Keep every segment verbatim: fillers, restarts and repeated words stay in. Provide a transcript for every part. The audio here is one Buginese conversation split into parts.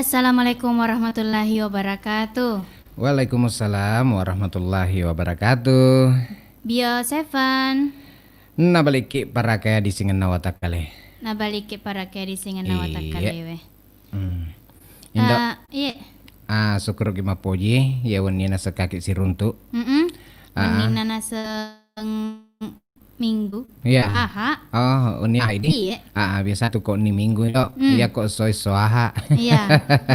Assalamualaikum warahmatullahi wabarakatuh. Waalaikumsalam warahmatullahi wabarakatuh. Bio Seven. Nabalikki parakaya di singenna watakkale. Nabalikki parakaya di singenna Iya. watakkalewe. Hmm. Indo. Ah, iya. Ah, sukkuruki mappoji, ya wenni nasekkaki siruntu. Mm-mm. Ah, ah. Wenninna naseng Minggu. Iya. Aha. Oh, wenni aha idi? Iya. Ah, ah, biasa tu ko wenni Minggu, Indo. Hmm. Iya ko esso, esso aha. Iya.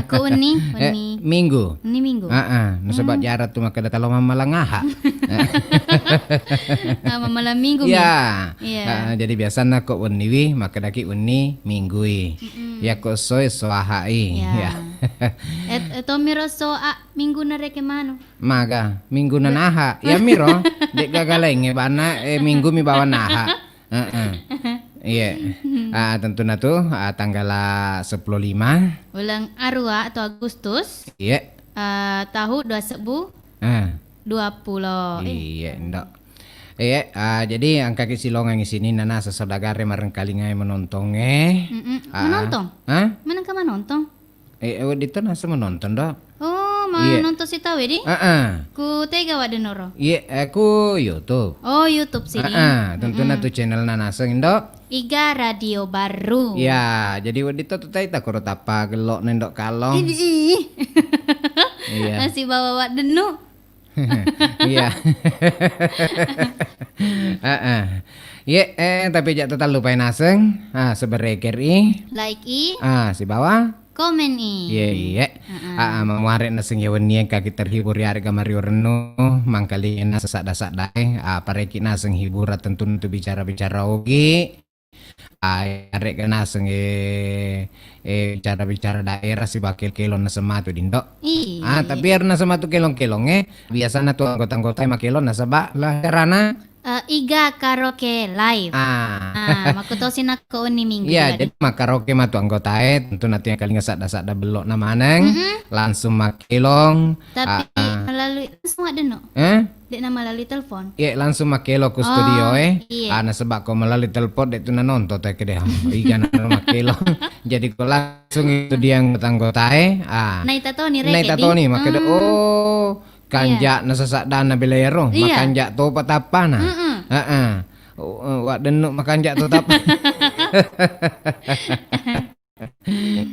Ko wenni, Eh, wenni. Minggu. Wenni Minggu. Ah, ah. Nasaba Hmm. jara tu makkeda talo mammalang aha. Ah, mammalang Minggu, Iya. Mi? Iya. Ah, jadi biasanna ko wenniwi, makkedaki wenni Minggui. Mm-mm. Iya ko esso, esso aha i. Iya. Iya. Et-, etomiro esso a Minggu nareke manu. Maga, Minggu nanaha. Iyamiro, de' gaga laingnge bana, eh, Minggu mi bawang naha. Heeh. Iya. Ah, tentuna tu, ah, tanggala seppulo lima. Uleng arua atau Agustus. Iya. Ah, tahu dua sebbu Ah. dua pulo. Eh. Iya, Indo. Iya, ah, jadi engkaki silongang isini nana sesodagare marengkalingai menontonge. Mm-mm. Ah. Menonton? Hah? Mana ke menonton? Eh, eh, wedding to naseng menonton, do. Oh, ma Iya. nonton sitawe di? Heeh. Ku tega wadde noro? Iya, eh, ku YouTube. Oh, YouTube sini. Heeh, tentuna Mm-mm. tu channelna naseng, Indo. Iga Radio Baru. Ya, jadi wedding to tu taita koro tappa gello nendo kalo. Idi. Iya. Nasi bawa wadde nu. Iya. Heeh. Ye, eh, tapi aja' tatallupai naseng. Ah, sebereker i. Like i. Ah, sibawa. Komen i. Ye, iye. Heeh. Ah, ah, mamuare' naseng ye wenni engkaki terhibur yarega mario rennu, mangkalingenna sesadda-saddae. Ah, pareki naseng hiburan tentu tu bicara-bicara ogi. Ah, yare'ga naseng, eh, eh, bicara-bicara daerah sibawa kelong-kelong naseng matu, Dindo. Iya. Ah, tapi ero naseng matu kelong-kelong, eh, biasana tu anggota-anggota makelong nasaba lah carana. Eh, Iga Karaoke Live. Ah. Ah, makkutosi nakko wenni minggu Iya, tadi. Jadi makkaraoke matu anggotae, tentu nanti yang kalinga sadda-sadda bello'na maneng, Mm-mm. langsung makelong. Tapi Ah, ah. melalui langsung wadde nu? Eh? De'na melalui telepon? Iya, langsung makkelo ku studio, Oh, eh. iya. Ah, nasaba ko melalui telepon, de' tu nanonton, tau kede, "Ah, iga naro makkelo." Jadi ko langsung itu dia anggota-anggota, eh. Ah. Naita toni reke, Naita di? toni, makkeda, Hmm. "Oh, kanja' Iya. na sasaddanna bela ero, Iya. makanja' topa tappana." Mm-mm. Heeh. Oh, eh, waddennu makanja' to tappa.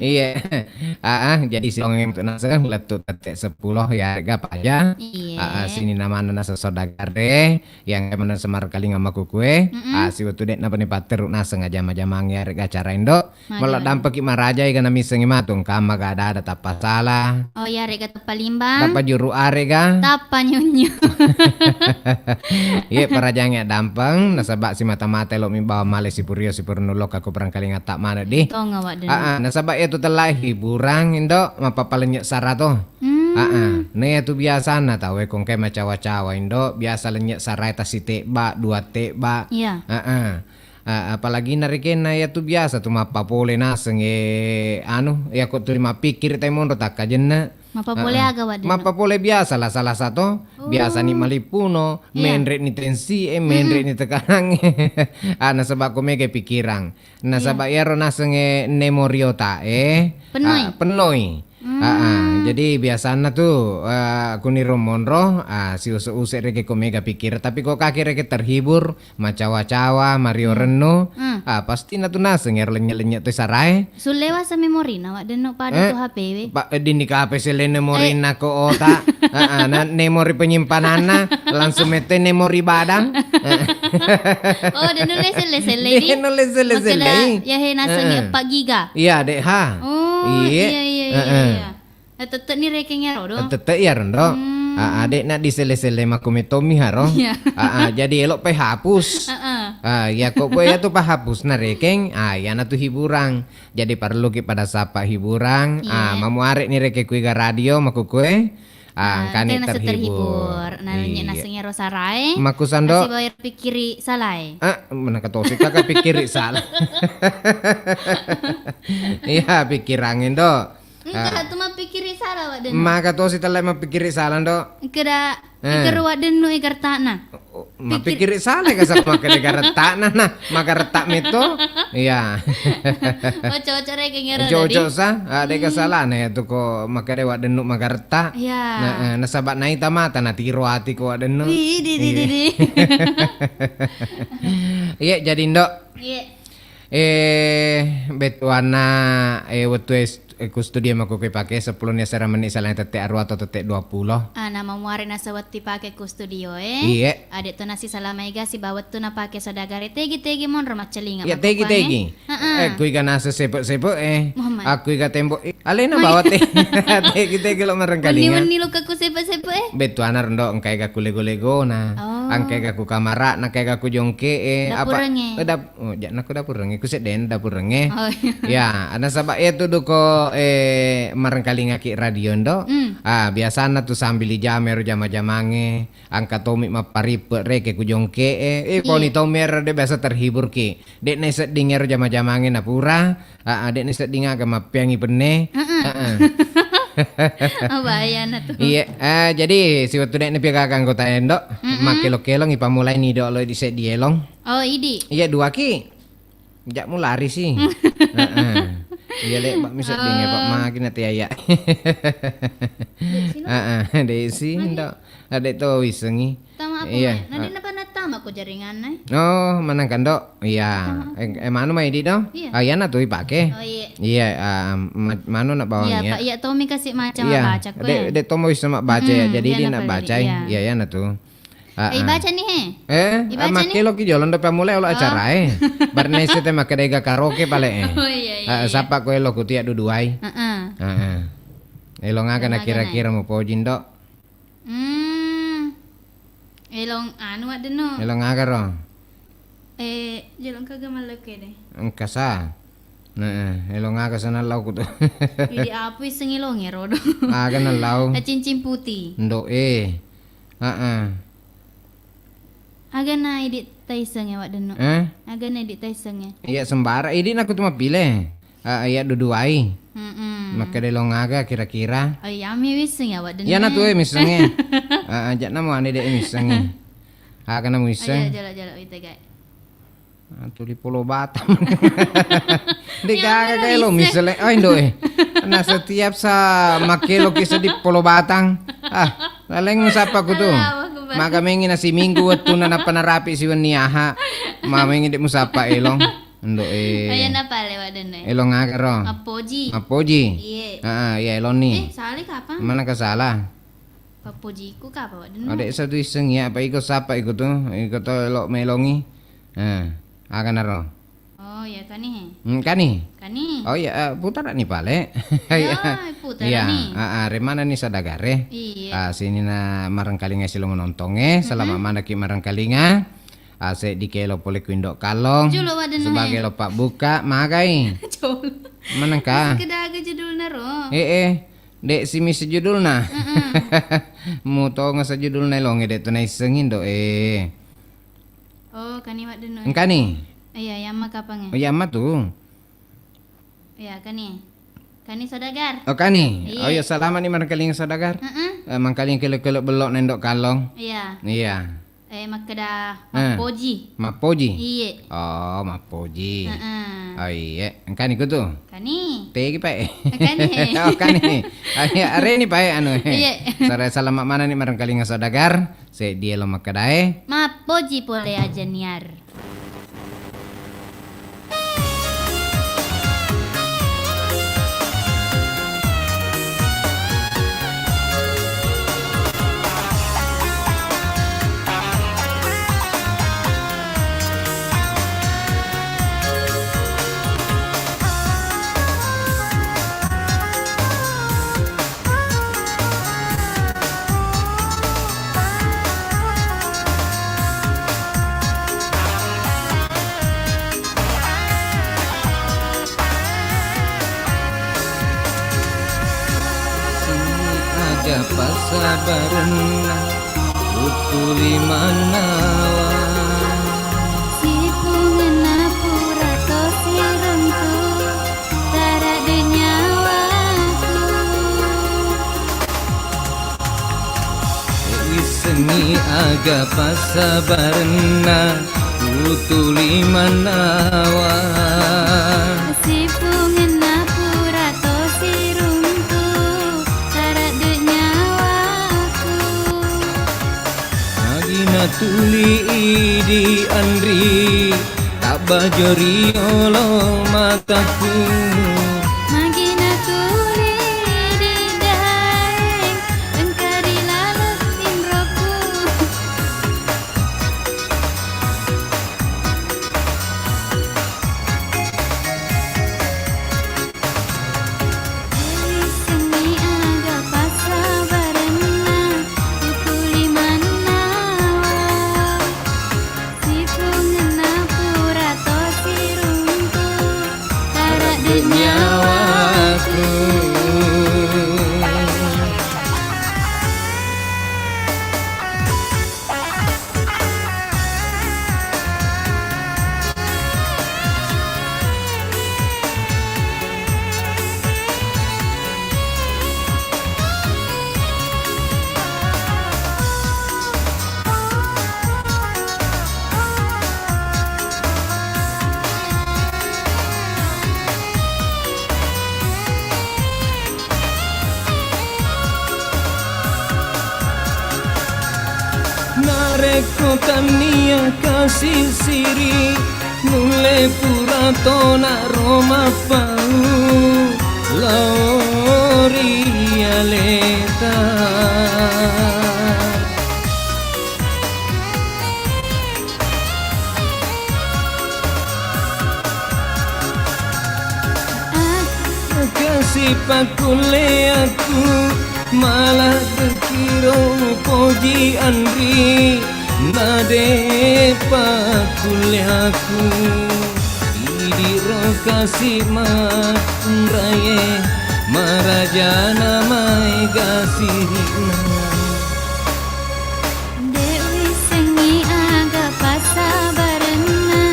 Iya. Ah, ah, jadi silongeng tu naseng lettu tette seppulo yarega paja. Iya. Ah, ah, sininna maneng naseng saudagare, yang mana semar kalinga makkukue. Mm-mm. Ah, siwettu de' napani patteru naseng ajama-jamang yarega acara indo. Mala dampeki marajai gana missengi matu engka maga ada-ada tappa sala. Oh, yarega tappa limbang. Tappa juru arega. Tappa nyunyu. Iye, parajangnge dampeng, nasaba simata-mata elo mi bawa male sipurio sipurnu lokka ko perangkalingatta maneng di. Tonga wadde. Ah, ah, nasaba iya tu tella hiburang indo, mappapalennye sara to. Hmm. Ah, ah. Na iya tu biasanna tau e ko engkae macawa-cawa indo, biasa lennye sarae tasitebba, dua tebba. Iya. Ah, ah. Ah, apalagi narekenna iya tu biasa tu mappapole naseng, eh, anu, iya ko tuli mappikkiri tai monro takkajenna. Mappapole Ah, ah. aga wadde? Mappapole biasa lah salah satu. Biasa ni Oh. malippuno, Iya. menre ni tensi e, menre Mm-mm. ni tekanang e. Ah, nasaba ko mega pikkirang. Nasaba Iya. iyaro naseng e nemorio ta e. Pennoi. Ah, pennoi. Ah, ah. Hmm. Jadi biasanna tu, eh, kuniro monro, ah, siuse-use reke ko mega pikkirang. Tapi ko kaki reke terhibur, macawa-cawa, mario Hmm. rennu, Hmm. ah, pasti na tu naseng ero lennye-lennye tu sarae. Sullewa sa memorina, wadde nu pada Eh, tu H P we. Pa-, eh, dini ka H P selle memorina Eh. ko ota. Ah, ah, na memori penyimpananna langsung mette memori badang. Oh, de' nulle selle-selle di? De' nulle selle-selle. Makkeda, ya he naseng Eh, eh. empat giga. Iya, de' ha. Oh, Iye. iya, iya, iya, Eh, eh. iya. Eh, tette' ni rekeng iyaro do? Tette' iyaro do. Hmm. Ah, ah, de' na diselle-selle makkume tommi haro. Iya. Ah, ah, jadi elo pe hapus. Heeh. Ah, iya ko pue iya tu pahapus na rekeng. Ah, iyana tu hiburang. Jadi parelluki pada sapa hiburang. Iya. Ah, mamuare ni reke kuiga radio makkukue. Ah, Ah, engkani engkana terhibur. terhibur. Nah, nanye Iya. naseng iyaro sarae. Makkusando. Nasi bayar pikkiri salae. Ah, menaka tosi kaka pikkiri salah. Iya, pikkirang indo. Engka tu mappikiri salah, Wa Dennu. Maka tosi tellai mappikiri salah, Ndo. Keda Eh. Ikero Wa Dennu e garetta'na. Oh, mappikiri salah ka sapa makkeda garetta'na, nah, magaretta' metto. Iya. Oco-oco rekeng ero tadi. Oco-oco sa, ah, de' ka salahna ya tu ko makkeda Wa Dennu magaretta'. Iya. Nah, eh, nasaba' naita mata natiro ati ko Wa Dennu. Wi, di, di, di, di. Iya, jadi Ndo. Iya. Eh, bettuanna, eh, wettu es-, eh, ku studio makkukue pake seppulo ni asera menni salai tette' arua atau tette' dua pulo. Ah, nama muare nasawetti pake ku studio e. Iye. Ade' to nasi salama ega sibawa wettu napake saudagar e tegi-tegi monro maccalinga. Iya, tegi-tegi. Heeh. Eh, kui ga nasa sepe'-sepe' e. Muhammad. Aku iga tembo' e. Alena bawa te-, tegi-tegi lo marengkalinga. Wenni-wenni lo kaku sepe'-sepe' e. Bettuanna Ndo, engka ega ku lego-legona. Oh. Engka ega ku kamara'na, engka ega ku jongke e. Dapurengnge. Eh, dap-, Oh, ja', nakko dapurengnge, ku seddena dapurengnge. Oh, iya. Ya, nasaba' iya tu duko, eh, marengkalingaki radio Ndo. Hmm. Ah, biasanna tu sambil ijama ero jama-jamangnge, engka tommi mapparippe' reke ku jongke e. Eh, iya. Koni tommi ero de' biasa terhiburki. De' naisedding ero jama-jamangnge napura. Ah, ah, de' naisedding aga mappeangi penne. Heeh. Heeh. Oh, bahayana tu. Iya, eh, jadi siwettu de' napiaga anggota Ndo, mm-mm, makkelo-kelong ipammulai ni do' lo di seddi elong. Oh, idi'. Iya, duaki. Ja' mulari si. Heeh. Iya, le', Pak, mi sedding ya, Pak. Oh. Magi na te aya'. Desi lo. Heeh, desi, Magi. Ndo. Ade' to wissengi. Tama apa, iya, Mak? Nadi napa natama ko jaringanna e? Oh, manang kando. Iya. Tama apa? Eh, eh, manu mai di do? Iya. Ah, iyana tu ipake. Oh, iya. Iya, ah, ma-, manu na bawang iya, iya. Pak, iya, Tommy kasih macam iya, baca ko de', ya. De' Tommy wisseng mabbaca ya. Mm-mm, jadi iya, di na napa baca. Iya. Iya, iyana tu. Eh, ah, ah. Ibaca ni, he? Eh, ibaca ni? Makkelo ki jolo ndo pammulai olo acara e. Barna isi te makkeda ega karaoke pale e. Oh, iya, iya, ah, iya. Sapa ko elo ku tiak duduai. Heeh. Heeh. Elo ngaga na kira-kira mupoji ndo? Hmm. Elong anu, Wa Dennu. Elong aga ro? Eh, jelong kaga mallau kede. Engka sa. Nah, elong aga sa nallau kutu. Idi' apa iseng elong ero do? Aga nallau? Cincin putih. Ndo e. Heeh. Aga na idi' taiseng e, Wa Dennu? Eh? Aga na idi' taiseng e? Iya, sembara. Idi' na kutu mappile. Ah, iya duduai. Mm-mm. Makkeda elong aga kira-kira? Oh, iya, mi wisseng ya, Wa Dennu. Iyana tu e missengnge. Ah, ah, ja'na muane de' missengnge. Aga na muisseng? Ayo, jolo-jolo, ita, gai. Ah, tuli Polo Batang. De' gaga kae lo missengnge. Ai, ndo e. Na setiap sa makkelo ki seddi Polo Batang. Ah, laleng musappa kutu. Allahu Akbar. Maga mengi na siminggu wettunna nappa narapi siwenni aha. Ma mengi de' musappa elong. Ndo e. Ayo napa le, Wa Dennu e? Elong aga ro? Mappoji. Mappoji? Iye. Heeh, iya elong ni. Eh, salah kapang? Mana ka salah? Pappojiku kapa, Wa Dennu? Ade' satu iseng ya, apa iko sapa iko tu? Iko to elo melongi. Heeh. Aga naro? Oh, iya kani he. Hmm, kani? Kani. Oh iya, eh, putara ni pale. Ya, putara ni. Iya, ah, ah, remana ni sadagare. Iya. Ah, sini na marengkalinga silo menontonge. Selamat manaki marengkalinga. Ase' dikelo pole ku Indo' Kallong. Jolo, Wa Dennu, sebagai he. Lo pabbuka, magai. Jolo. Manengka? Sekedar aga judulna ro. Eh, eh. De' si misi judulna. Heeh. Mutonga sa judulna elonge de' tu naissengi ndo e. Oh, kani, Wa Dennu. Engkani? Iya, iya, amma kapange. Oh, iya, amma tu. Iya, kani. Kani saudagar. Oh, kani. Iya. Oh, iya, selamat ni marengkalinga saudagar. Heeh. Eh, mangkalinga kele-kele bello' na Indo' Kallong. Iya. Iya. Eh, makkeda eh, mappoji. Mappoji? Iye. Oh, mappoji. Heeh. Oh, iye. Engkani kutu? Kani. Tegi, Pak, e. Kani. Oh, kani. Ah, iya, areni, Pak, e, anu, e. Iye. Sare, selamat manani marengkalinga saudagar. Seddi elo makkedae. Mappoji pole aja niar. Sini aga passabarenna, tutuli mannawa. Sipungenna pura tosi runtu, tara de nyawaku. Aga passabarenna utuli mannawa. Sipungenna pura to siruntu, taradde nyawaku. Magi natuli idi anri, tabbajo ri olo mataku. Magi natuli idi daeng, engka ri laleng tinroku. Senni aga passabarenna, utuli mannawa. Sipungenna pura to siruntu, taradde nyawaku. Narekko tannia kasisiri, nulle pura tona ro mappau lao ri aleta. Kasi pakkulleakku, mala dekiro upoji anri, nadepa kulleakku. Idiro kasi makunraie, marajana maega sirina. De'wissengngi aga passabarenna,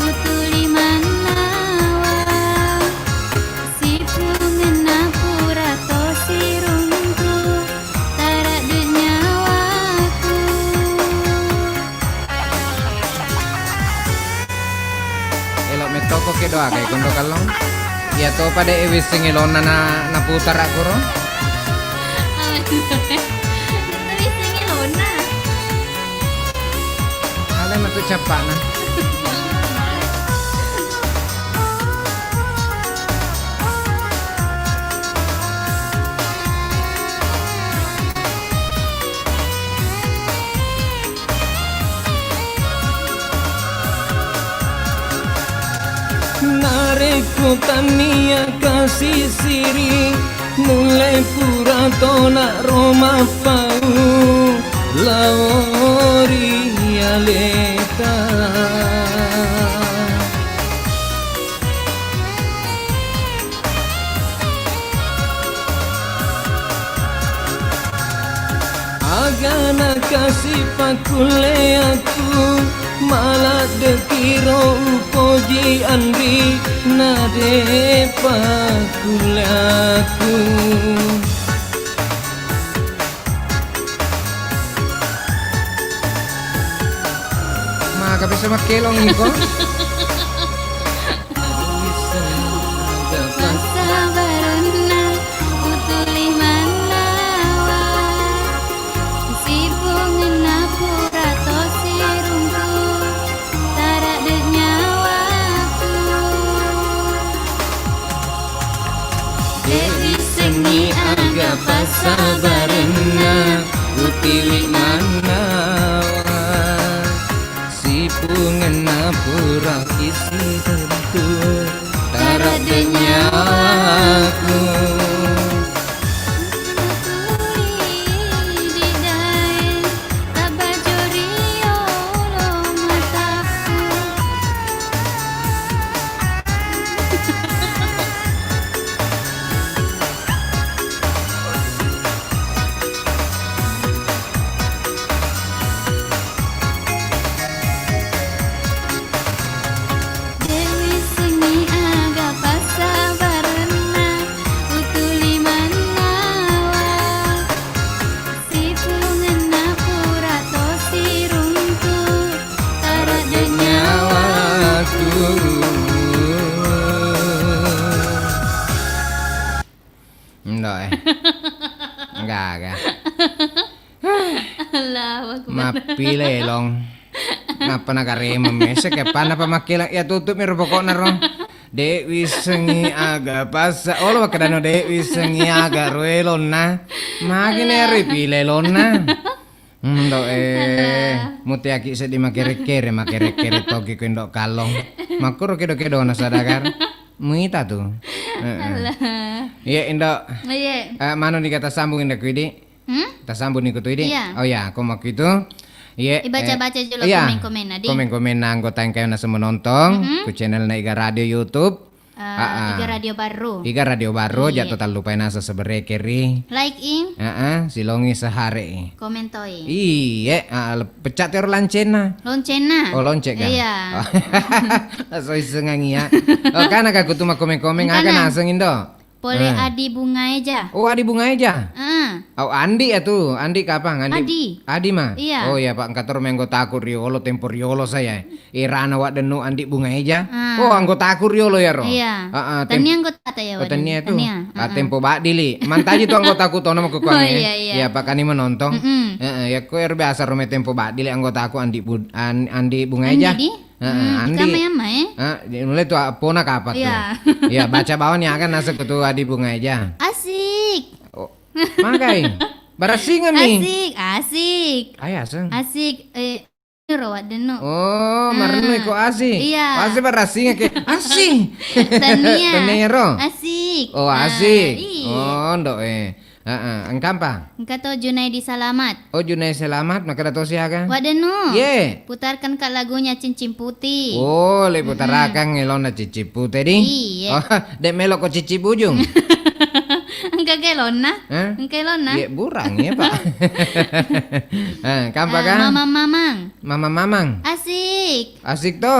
utuli mannawa. Sipungenna pura to siruntu, taradde nyawaku. Elo mettoko ke doaga e kondo kallong. Iya topa de' e wisseng elonna na, naputara kuro. Aduh. Wisseng elonna. Alena tu cappana. Narekko tannia kasisiri, nulle pura tona ro mappau lao ri aleta. Agana kasi pakkulleakku, maladde'kiro upoji anri, nade'pa kulleakku. Maka bisa makkelong iko? Passabarenna utuli mannawa, sipungenna pura to siruntu, taradde nyawaku. De' wissengngi aga passabarenna utuli mannawa. Sipungenna pura isiruntu, taradde nyawaku. Tuli didae, tabbajo ri olo mataku. De' wissengngi aga passabarenna, Ndo, eh. Gaga. Allahu Akbar. Mappilelong. Nappa nagaremeng mese ke panna pa makkelang ya tutup mi ro pokokna ro. Dek wissengi aga pasa. Olo wakkedano dek wissengi aga ro elonna. Magine ri pilelonna. Ndo, eh, muteaki seddi makere-kere, makere-kere toki ko Indo Kallong. Makkuro kedo-kedona sadagar. Muita tu. Heeh. Alah. Iya, Indo. Iya. Eh, mano ni kata sambung Indo ku idi? Hmm? Tasambung ni ku tu idi? Iya. Oh ya, ko makku itu. Iya, eh, baca-baca jolo iya. Komen-komenna, di. Komen-komenna anggota yang kayak nasa menonton ku channel na Iga Radio YouTube. Eh, ah, ah. Iga Radio Barru. Iga Radio Barru, iya. Jatto tallupai nasa sebereke ri. Like i. Heeh, silongi sehare i. Komen toi. Iye, ah, le-, pecca tero lancenna. Loncenna? Oh, lonce kan? Iya. Oh. Aso isengangi ya. Oh, kana ka kutu makomeng-komeng, aga naseng Indo? Pole Adi Bunga Eja. Oh, Adi Bunga Eja? Heeh. Oh, Andi ya tu. Andi kapang? Andi. Adi. Adi ma? Iya. Oh iya, Pak, engka tero menggo taku riolo, tempo riolo saya. Irana Waddennu Andi Bunga Eja. Ah. Oh, anggotaku riolo iyaro. Iya. Heeh, tem-, tennia anggota ta ya, oh, Waddennu. Tennia tu. Tennia. Ah, heeh. Tempo baddili. Mantaji tu anggotaku tono makukuangnge. Oh, iya, iya. Iya, pakani menonton. Mm-mm. Heeh, ya ko ero biasa rome tempo baddili anggotaku Andi Bu-, An-, Andi Bunga Eja. Andi di? Heeh, hmm, Andi. Kama ya, Mai? Ah, di-, mulai tu apona kapa tu? Iya. Iya, baca bawang ya kan nasek tu Adi Bunga Eja. Asik. Oh, magai. Barasingan ni. Asik, asik. Ayo, aseng. Asik, eh, Ro Waddennu. Oh, ah. Marennu iko asi. Iya. Asi barasing ke. Asi. Tania. Tania ro. Asik. Oh, ah, asik. Iya. Oh, ndok eh. Heeh, engkampa? Engka to Junaidi Salamat. Oh, Junaidi Salamat, makkeda to siaga? Waddennu. Ye. Putarkan Kak lagunya Cincin Putih. Oh, le putarakang elona Cincin Putih di. Iya. Oh, dek melo ko cici bujung. Engka kelonna? Hah? Engka elonna? Ye burang ya, Pak. Eh, kampa kan? Mamang-mamang. Mamang-mamang. Asik. Asik to?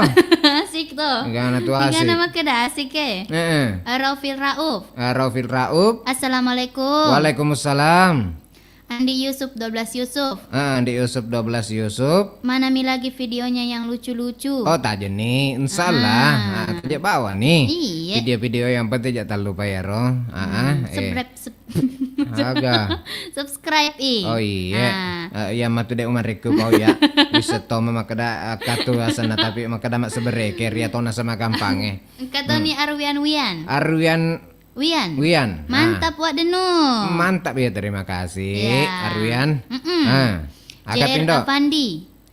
Asik to. Gana tu asik. Gana makkeda asik e. Heeh. Raufil Rauf. Ah, Raufil Rauf. Assalamualaikum. Waalaikumsalam. Andi Yusuf dua belas Yusuf. Ah, Andi Yusuf dua belas Yusuf. Mana mi lagi videonya yang lucu-lucu? Oh, tajeni. Insyaallah. Ah. Ah, tajak bawa ni. Iya. Video-video yang penting jak tallupa ya, Ro. Ah, ah, eh. Subscribe, sub- Aga. Subscribe i. Oh iya. Ah. Eh, iya matu dek umarekku kau ya. Bisa toma makkeda, eh, katu asenna tapi makkeda mak sebereke ria tona sama kampange. Engka toni Arwian Wian. Arwian Wian. Wian. Ah. Mantap, Waddennu. Mantap ya, terima kasih, iya. Arwian. Mm-mm. Ah. Aga C R Pindo. Afandi.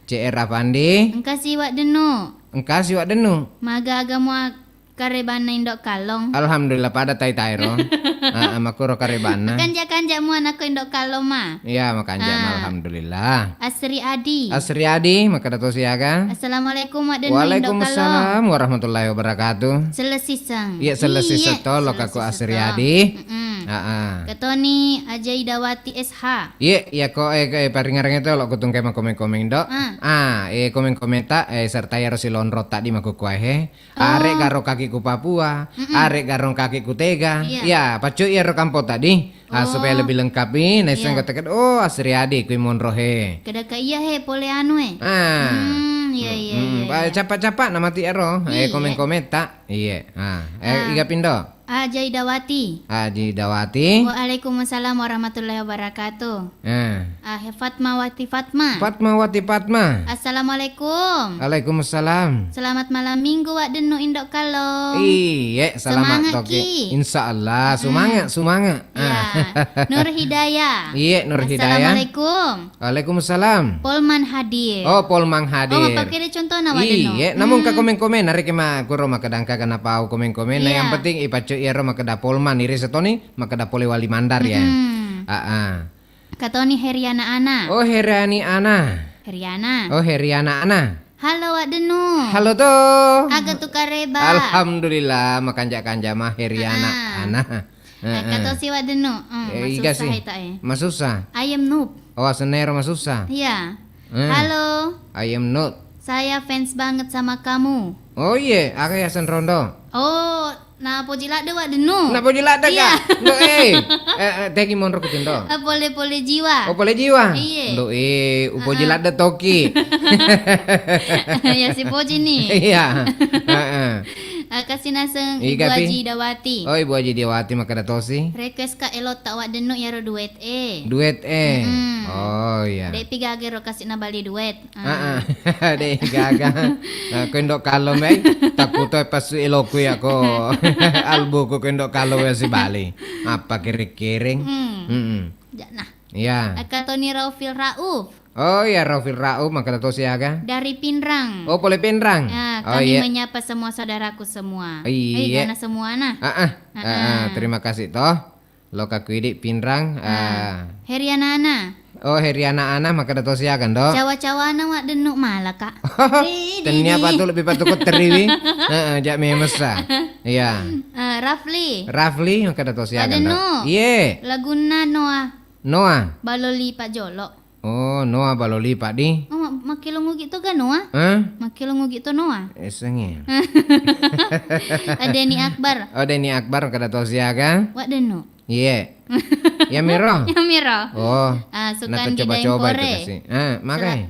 C R Afandi. Engkasi, Waddennu. Engkasi, Waddennu. Maga aga mua karebanna Indo Kallong. Alhamdulillah, pada tai-tai ro. Ah, ah, makkuro karebanna. Kanja-kanja mua nakko Indo Kallong ma. Iya, makanja ma, ah. Alhamdulillah. Asri Adi. Asri Adi, makkeda to siaga. Assalamualaikum, Waddennu Indo Kallong. Waalaikumsalam warahmatullahi wabarakatuh. Sellesiseng. Iya, sellesiseng to, lo kaku Asri Adi. Mm-mm. Ah, ah. Katoni Ajaidawati S H. Iya, iya ko, eh, eh, paringareng itu lo kutungke ma komeng-komeng do. Ah. Ah, eh, komeng-komeng ta, eh, serta ya ro silonro tadi makkukua he. Oh. Arek garo kaki ku Papua, mm-mm. Arek garo kaki ku Tega. Iya. Iya, paccu iya ro kampo tadi. Ah, oh. Supaya lebih lengkap i, naisseng iya. Kata-kata, oh, Asri Adi kui monro he. Kedaka iya he, pole anu e. Ah. Hmm, iya, iya, mm-mm. Iya, iya. Capa-capa namati ero, eh, iya. Komeng-komeng ta. Iya. Ah, eh, ah. Iga Pindo. Ajaidawati. Ajaidawati. Waalaikumsalam warahmatullahi wabarakatuh. Eh. Ah, he Fatmawati Fatma. Fatmawati Fatma. Assalamualaikum. Waalaikumsalam. Selamat malam minggu, Waddennu Indo Kallong. Iye, selamat toki. Semangat ki. Insyaallah, hmm. Semangat, semangat. Ya. Ah. Nur Hidayah. Iye, Nur Hidayah. Assalamualaikum. Waalaikumsalam. Polman hadir. Oh, Polman hadir. Oh, mappakede contohna, Waddennu. Iye, namun ka komen-komen, narekki makkuro makkeda engka kenapa au komen-komen. Nah, iya. Yang penting ipaccu iyaro makkeda Polman, iri setoni makkeda pole wali mandar ya. Mm-mm. Ah, ah. Katoni Heriana Ana. Oh, Heriani Ana. Heriana. Oh, Heriana Ana. Halo, Waddennu. Halo to. Aga tu kareba? Alhamdulillah, makanja-kanja ma Heriana Ana. Heeh. Engka tosi Waddennu. Hmm, eh, iga masussa si. Heta e. Masussa. Ayam Noob. Oh, asenna ero masussa. Iya. Eh. Halo. Ayam Noob. Saya fans banget sama kamu. Oh iye, aga yaseng rondo. Oh, napoji ladde Waddennu. Napoji ladde iya. Ka. Ndo eh. Eh, eh, tegi monro kutu ndo. Eh, pole-pole jiwa. Oh, pole jiwa. Iye. Ndo eh, upoji ladde toki. Ya si poji ni. Iya. Heeh. Ah, kasi naseng Ibu Haji Dawati. Oh, Ibu Haji Dawati makkeda tosi. Request ka elotta Wak Dennu iyaro duet e. Duet e. Mm-mm. Oh, iya. De'pi gaga ro kasi nabali duet. Ah. Ah, ah. De' gaga. Nah, ko Indo Kallong, mai. Takkuto passu eloku ya ko. Albuku ko Indo Kallong ya sibali. Apa kiring-kiring? Hmm. Mm-mm. Ja, nah. Iya. Aka Toni Raufil Rauf. Oh iya, Raufil Rauf, makkeda tosi aga? Dari Pinrang. Oh, pole Pinrang. Ya, oh, kami iya. Menyapa semua saudaraku semua. Iya. Eh, gana semua nah. Ah, ah. Ah, ah. Ah, ah. Terima kasih toh. Loka kuidi Pinrang. Ah. Ah. Heriana Ana. Oh, Heriana Ana, makkeda tosi aga, Ndo? Cawa-cawana Wak Dennu mala, Kak. Di, di, tennia di. Patu lebih patu ko teriwi. Heeh, jak memesa. Iya. Eh, Rafli. Rafli, makkeda tosi aga, Ndo? Wak Dennu. Iye. Lagunna Noah. Noah. Baloli Pak Jolo. Oh, Noah baloli Pak di. Oh, ma-, makkelo ngugi to ga Noah? Hah? Makkelo ngugi to Noah? Esengi. Deni Akbar. Oh, Deni Akbar, makkeda tosi aga? Wak Dennu. Iye. Ya miro. Ya miro. Oh. Ah, Sukandi Daeng Pore. Ah, magai.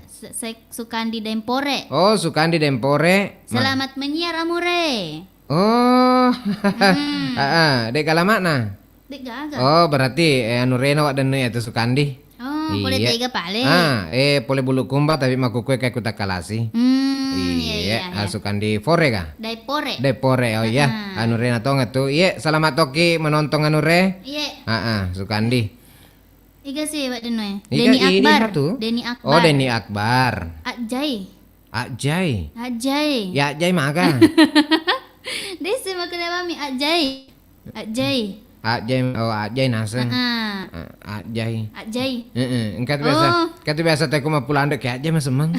Sukandi Daeng Pore. Oh, Sukandi Daeng Pore. Selamat menyiar, Amore. Oh. Hmm. Ah, ah. De' gaga makna. De' gaga. Oh, berarti, eh, anu rena Wak Dennu ya tu Sukandi. Oh, pole tega pale. Ah, eh, pole bulu kumba tapi makkukue kayak kuta kalasi. Hmm, iya, iya, iya. Ah, Sukandi Pore ga? Daeng Pore. Daeng Pore, oh iya. Ah. Anu rena tonga tu. Iye, selamat toki menonton anu re. Iye. Ah, ah, Sukandi. Iga si Wak Dennu e? Iga Deni Akbar. Deni Akbar. Oh, Deni Akbar. Ajai. Ajai. Ajai. Ya Ajai maga. Desi makkeda mami Ajai. Ajai. Ajai, oh, Ajai naseng. Heeh. Ah, Ajai. Ajai. Heeh, engka tu biasa. Oh. Engka tu biasa teko mappulando ke Ajai masemmeng.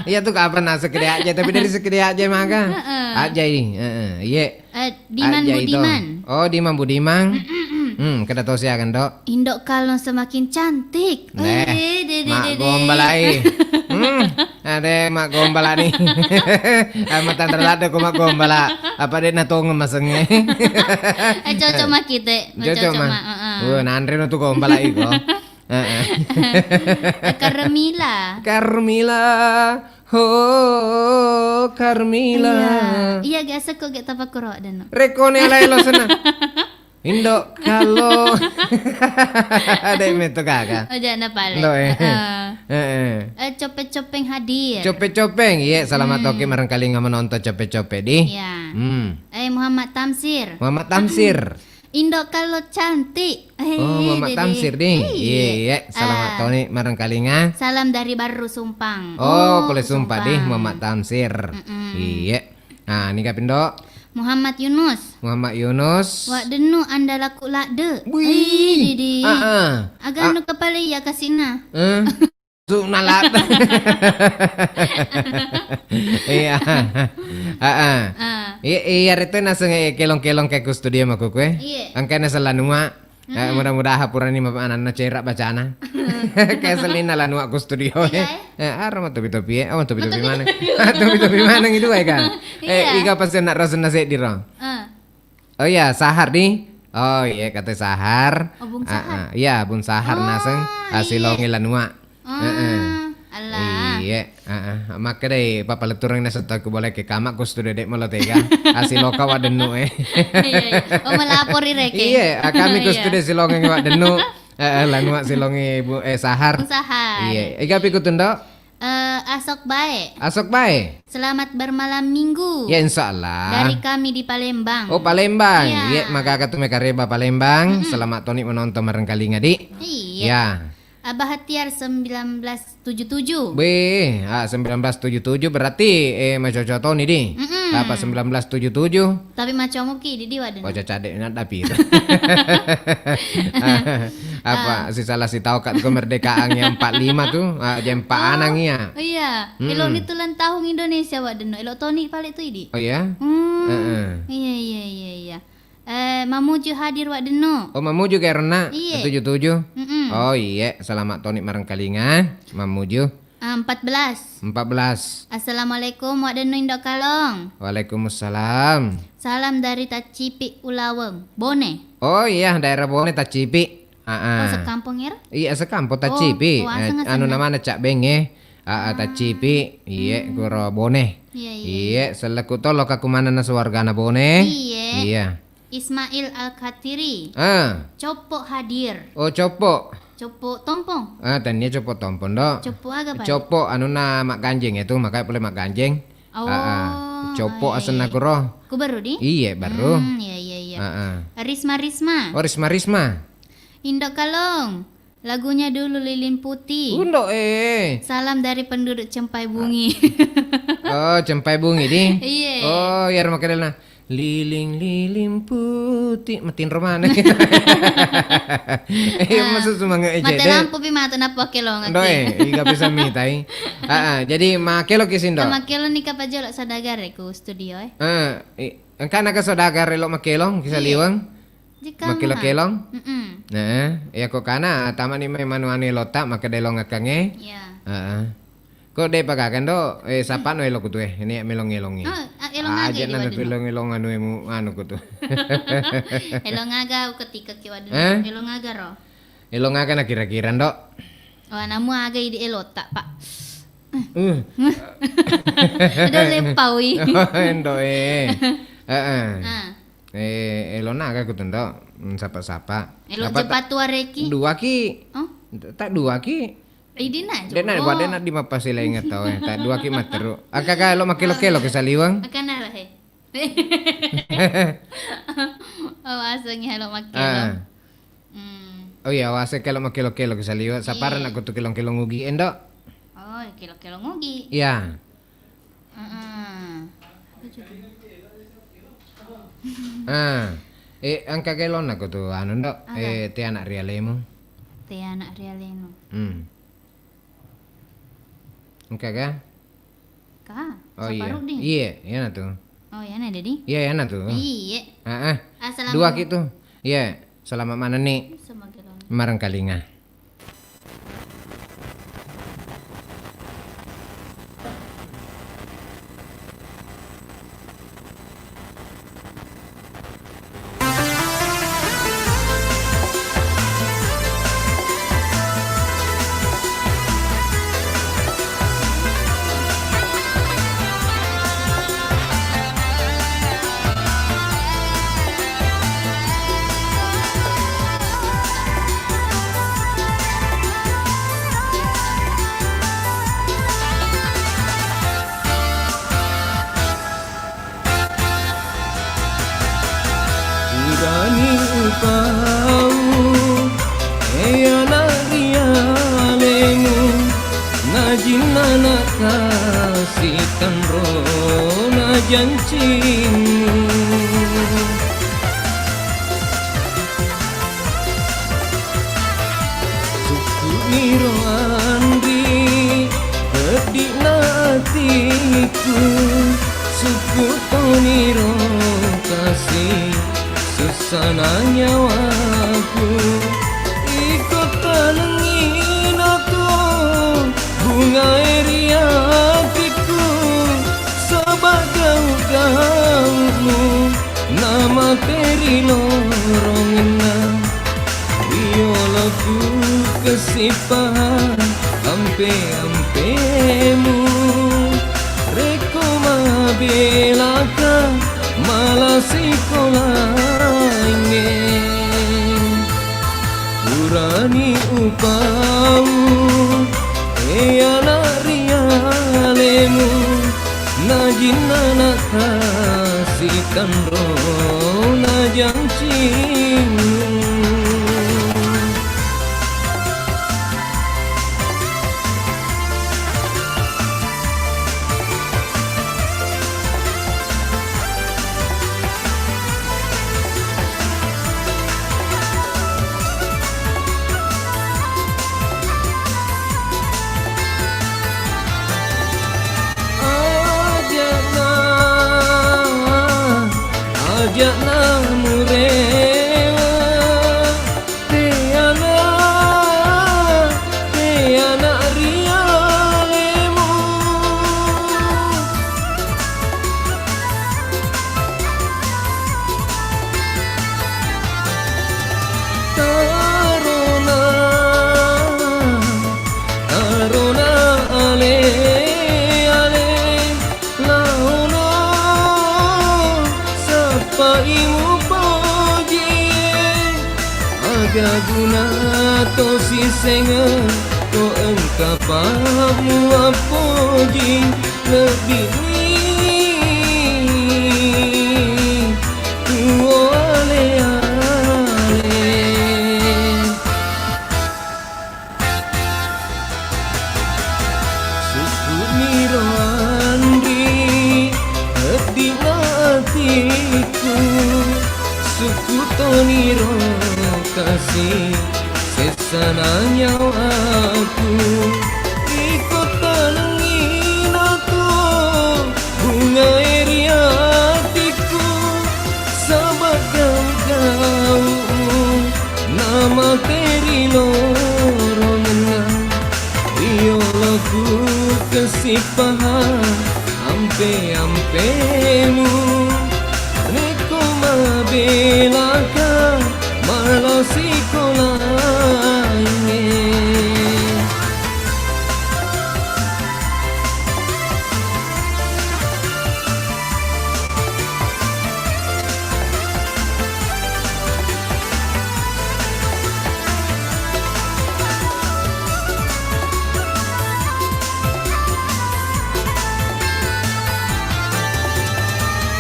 Iya tu kapan naseng kede Ajai, tapi dari sekede Ajai maga. Heeh. Ajai, heeh, iye. Eh, Diman Ajai to. Budiman. Oh, Diman Budiman. Mm-mm-mm. Hmm, keda tosi aga, Ndo. Indo Kallong semakin cantik. Neh, eh, de, de, Mak de, de. Gombal ai. Hmm, ade Mak Gombal ani. Ah, matanra ladde ko Mak Gombal. Apa de natongeng masengnge? Eh, cocok maki te. Cocok, cocok, Mak. Mak, heeh. Wah, nanre no tu Gombal ai ko. Heeh. Carmila. Carmila. Ho, Carmila. Iya. Iya, ge asekko ge tapakkuro deno. Rekko ne alai lo senna. Indo Kallong. Ada yang meto kaka. Oja na pale. Ndo, eh. Heeh. Heeh. Eh, Cope-Copeng hadir. Cope-Copeng, iya, selamat toki marengkalinga menonton Cope-Copeng di. Iya. Hmm. Eh, Muhammad Tamsir. Muhammad Tamsir. Indo Kallong cantik. Eh, oh, Muhammad Tamsir di. Iya, selamat toni marengkalinga. Salam dari Barru Sumpang. Oh, pole Sumpang di, Muhammad Tamsir. Mm-mm. Iya. Nah, niga pindo? Muhammad Yunus. Muhammad Yunus. Wak Dennu andalaku ladde. Wih. Eh, Didi. Ah, ah. Aga anu kepala iya kasina. Eh? Sunalat. Iya. Heeh. Ah. Iya, iya, retu naseng, eh, kelong-kelong kayak ku studio makkukue. Iya. Angkana selanua. Eh, mudah-mudahan purani ma ananna cerak bacana. Kayak selina lanua ku studio, iya, eh. Eh, arah mah topi-topi, eh. Oh, topi-topi mana? Topi-topi mana gitu, eh, kan? Iya. Eh, iga pasti nak rasen nasi di rong. Ah. Oh iya, Sahar di. Oh iya, kata Sahar. Oh, Bung Sahar. Ah, ah. Iya, Bung Sahar naseng. Oh, iya. Silongi lanua. Ah, heeh. Allah. Iya, heeh. Makkedai papa lettureng naseng tau ku boleh ke kamak ku studio dek melo tega. Asi loka Wak Dennu, eh. Iya, iya. Oh, melapori reke. Iya, ah, kami ku studio silongi Wak Dennu. Heeh, lanua silongi Bu, eh, Sahar. Bung Sahar. Iya. Iga pi ku tundo? Eh, asok bae. Asok bae. Selamat bermalam minggu. Ya, insya Allah. Dari kami di Palembang. Oh, Palembang. Iya. Iya, maka tu mekareba Palembang. Mm-mm. Selamat toni menonton marengkalinga di. Iya. Ya. Abah Hatiar sembilan belas tujuh tujuh. Weh, ah, sembilan belas tujuh tujuh berarti, eh, macoco toni di. Mm-mm. Apa sembilan belas tujuh tujuh? Tapi macomoki di, di Wak Dennu. Oh, cacade naddapi. Apa, ah, si salah si tau kat kemerdekaan yang empat lima tu, ah, jam empat anang iya. Oh, iya. Mm-mm. Elo ni tu ulang tahun Indonesia, Wak Dennu. Elo toni pale tu idi. Oh, iya? Hmm. Heeh. Iya, iya, iya, iya. Eh, Mamuju hadir, Wak Dennu. Oh, Mamuju ke rena? Iya. Tujuh tujuh? Mm-mm. Oh, iya. Selamat toni marengkalinga, Mamuju. Ah, empat belas. Empat belas. Assalamualaikum, Wak Dennu Indo Kallong. Waalaikumsalam. Salam dari Tacipi Ulaweng, Bone. Oh iya, daerah Bone, Tacipi. Ah, ah. Oh, sekampung ero? Iya, sekampung Tacipi. Oh, eh, anu namanya Cak Beng, eh. Ah, ah, Tacipi. Iya, goro Bone. Iya, iya, Iye, iya. Selleku to loka kumanenna suwargana Bone. Iye. Iya. Ismail Al-Katiri. Ah. Coppo hadir. Oh, coppo. Coppo tompong. Ah, tania coppo tompong, do. Coppo aga, Pak? Coppo anunna magganjeng itu, makanya boleh magganjeng. Oh, Ah, ah. Coppo iya, asenna iya. Kuro. Ku baru di? Iye, baru. Hmm, iya, iya, iya. Ah, ah. Risma, Risma. Oh, Risma, Risma. Indo Kalong. Lagunya dulu Lilin Putih. Undo, eh. Salam dari penduduk Cempai Bungi. Oh, Cempai Bungi di? Iye. Oh, iya, rumah kedelna. Liling-liling putih, matinro mana? Eh, Ah, masuk semangat aja mate deh. Lampu pi matu nappa kelong Ndo, ati. Eh, iga bisa mitai. Ah, ah, jadi makelo ki sindo. Makelo ni kapa jolo saudagar ku studio, eh. Eh, i-, engka naga saudagar lo makelo kisah Iya. Liwang. Jikang Makkelo-kelong? Mm-mm. Nah, iya ko kana tamani mai manu anu elota makkeda elong akkangnge. Iya. Heeh. Ko de pagaga ndo, eh, sapa no elok tu eh, ini melong-elongi. Oh, ah, elong aga Aja di nang wadon. Elong-elong anu emu anu ko tu. Elong aga ketika ki wadon. Eh? Elong aga ro. Elong aga na kira-kira ndo. Oh, namu aga idi elota, Pak. Uh. Ada lepawi. Endo eh. Heeh. Ah. Eh, elona aga kutu ndo, mm, sapa-sapa. Elo Apa ta-, jepatu areki. Dua ki. Oh? Tak dua ki. Idina Dena jolo. Wadena di mapasi lainga tau eh. Tak dua ki matteru. Aka ga elo makelo-kelo ke saliweng. Akana lah he. Oh, asengi halo makelo. Ah. Hmm. Oh iya, wase kelo makelo-kelo ke saliweng. Sapara Iya. Nak kutu kelong-kelong ugi endo. Oh, kelo-kelo ngugi. Iya. Heeh. Ah. Eh, engka gelonna ko tu anu ndo. Aga? Eh, te anak rialemu. Te anak rialemu. Hmm. Engka ga? Ka, Oh iya. Saparuk di. Iya, iya na tu. Oh, iya na, Dedi. Iya, iya na tu. Iya. Ah, ah. Assalamualaikum. Dua ki tu. Iya, selamat mana ni? Sama gelonna. Marengkalinga. Purani upau, e ana' rialemu, najinna nakasi tenro najancimmu. Sukku'niro anri peddi'na atiku, sukku' toniro kasi sussana nyawaku. Iko tanengngina tu bungae ri atiku, saba' gau-gaumu namate ri lorongenna. Rioloku kesippahang ampe-ampemu, rekko mabelaka mala sikolaingnge. Purani upau, e ana' rialemu, najinna nakasi tenro najancimmu. Aja'na, aja'na murewa. Kaguna to sisengeng, to engka pammuappoji, lebbi ni tuo ale-ale. Sukku'niro anri, peddi'na atiku, sukku toniro kasi, sessana nyawaku. Iko tanengngi nato bungae ri atiku, saba gau-gau'mu namate ri lorongenna. Rioloku kesippahang ampe-ampemu, rekko mabelaka malo sikolaingnge.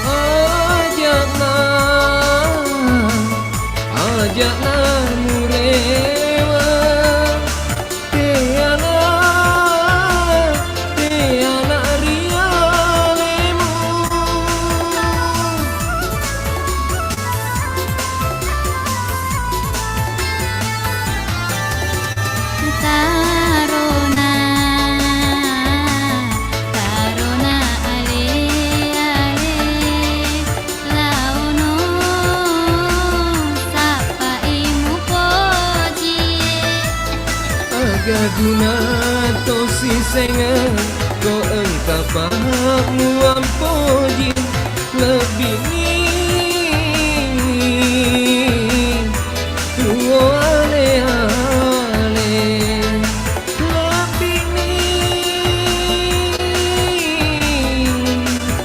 Aja'na, aja'na murewa. Teana, teana ri alemu. Tarona, tarona ale-ale. Laono sappai mupojie. Aga guna to sisengeng, ko engka pahakmu ampoji, lebbi ni tuo ale-ale. Lebbi ni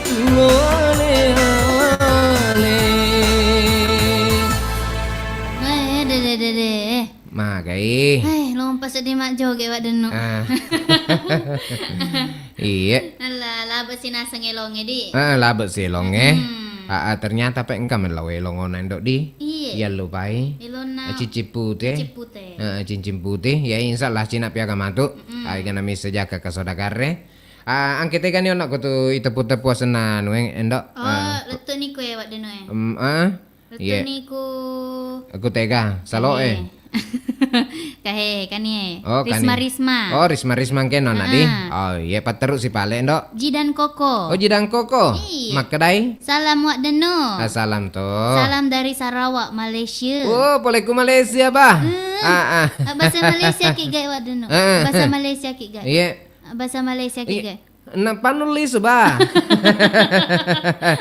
tuo ale-ale. Eh, dede, dede, eh. Magai. Eh, lompa seddi majjoge, Wak Dennu. Ah. Iye. Nalla, labe sinaseng elonge, di. Ah, labe silonge. Hmm. Ah, ah, ternyata pe engka mellau elong ona, Ndok, di. Iye. Iya lupai. Elonna cincin pute. Cincin pute. Heeh, cincin putih. Ya, insya Allah cina piaga matu. Mm-mm. Ai gana misa jaka ke saudagarre. Ah, angke tegani onakku tu itepu-tepu asenna nue, Ndok. Oh, ah, lettu ni kue, Wak Dennu e. Em, ah? Lettu ni ku. Aku tega, salo e. Kahe, kani e. Oh, Risma, kani. Risma. Oh, Risma, Risma engke nona di. Ah. Oh, iya, patteru si pale, Ndok. Ji dan Koko. Oh, Ji dan Koko. Iya. Makkedai. Salam, Wak Dennu. Ah, salam to. Salam dari Sarawak, Malaysia. Oh, pole ku Malaysia, bah. Hmm. Ah, ah. Ah, bahasa Malaysia ki gai, Wak Dennu. Ah. Bahasa Malaysia ki gai. Iya. Ah, bahasa Malaysia ki gai. Iya. Napanu lisu, bah.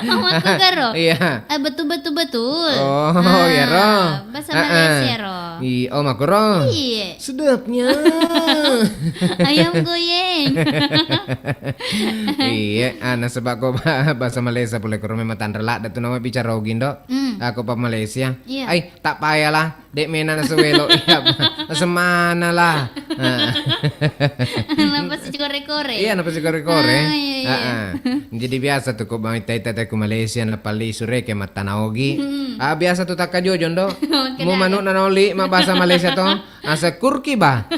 Oh, makkogaro? Iya. Eh, betul, betul, betul. Oh, ah, iya ro. Bahasa Malaysia ro. Iya, oh, makkoro. Iya. Sedapnya. Ayam goyeng. Iya, ah, nasaba ko ba-, bahasa Malaysia pole koro memang tanre ladde tu nama bicara ogi, Ndok. Hmm. Aku pa Malaysia. Iya. Ai, tak payahlah. Dek mena nasewelo, iya, semana lah. Ah. Napasi kore-kore. Iya, napasi kore-kore. Ah, iya, iya. Ah, ah. Jadi biasa tu ko mau ita-ita ku Malaysia napalli sure ke mattana ogi. Hmm. Ah, biasa tu takka jojo, Ndok. Mu manuk nanoli ma bahasa Malaysia to. Asa kurki, bah.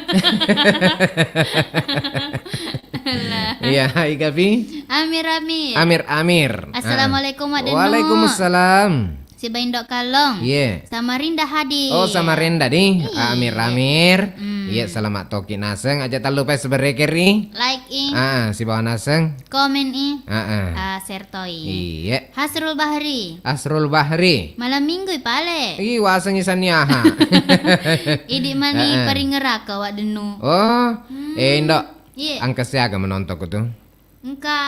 Alah. Iya, hai, Gavi. Amir, Amir. Amir, Amir. Assalamualaikum, Wak Dennu. Waalaikumsalam. Sibawa Indo Kallong. Iya. Samarinda hadir. Oh, Samarinda di. Iya. Amir, Amir. Hmm. Iya, selamat toki naseng. Aja tallupai seberekeri. Like i. Ah, sibawa naseng. Komen i. Ah, ah. Ah, share toi. Iya. Hasrul Bahri. Hasrul Bahri. Malam minggu i pale. Ih, wasengi saniaha. Idi mani, ah, ah, paringeraka, Wak Dennu. Oh, hmm, eh, Indo. Iya. Angka siaga menontonku tu? Engka.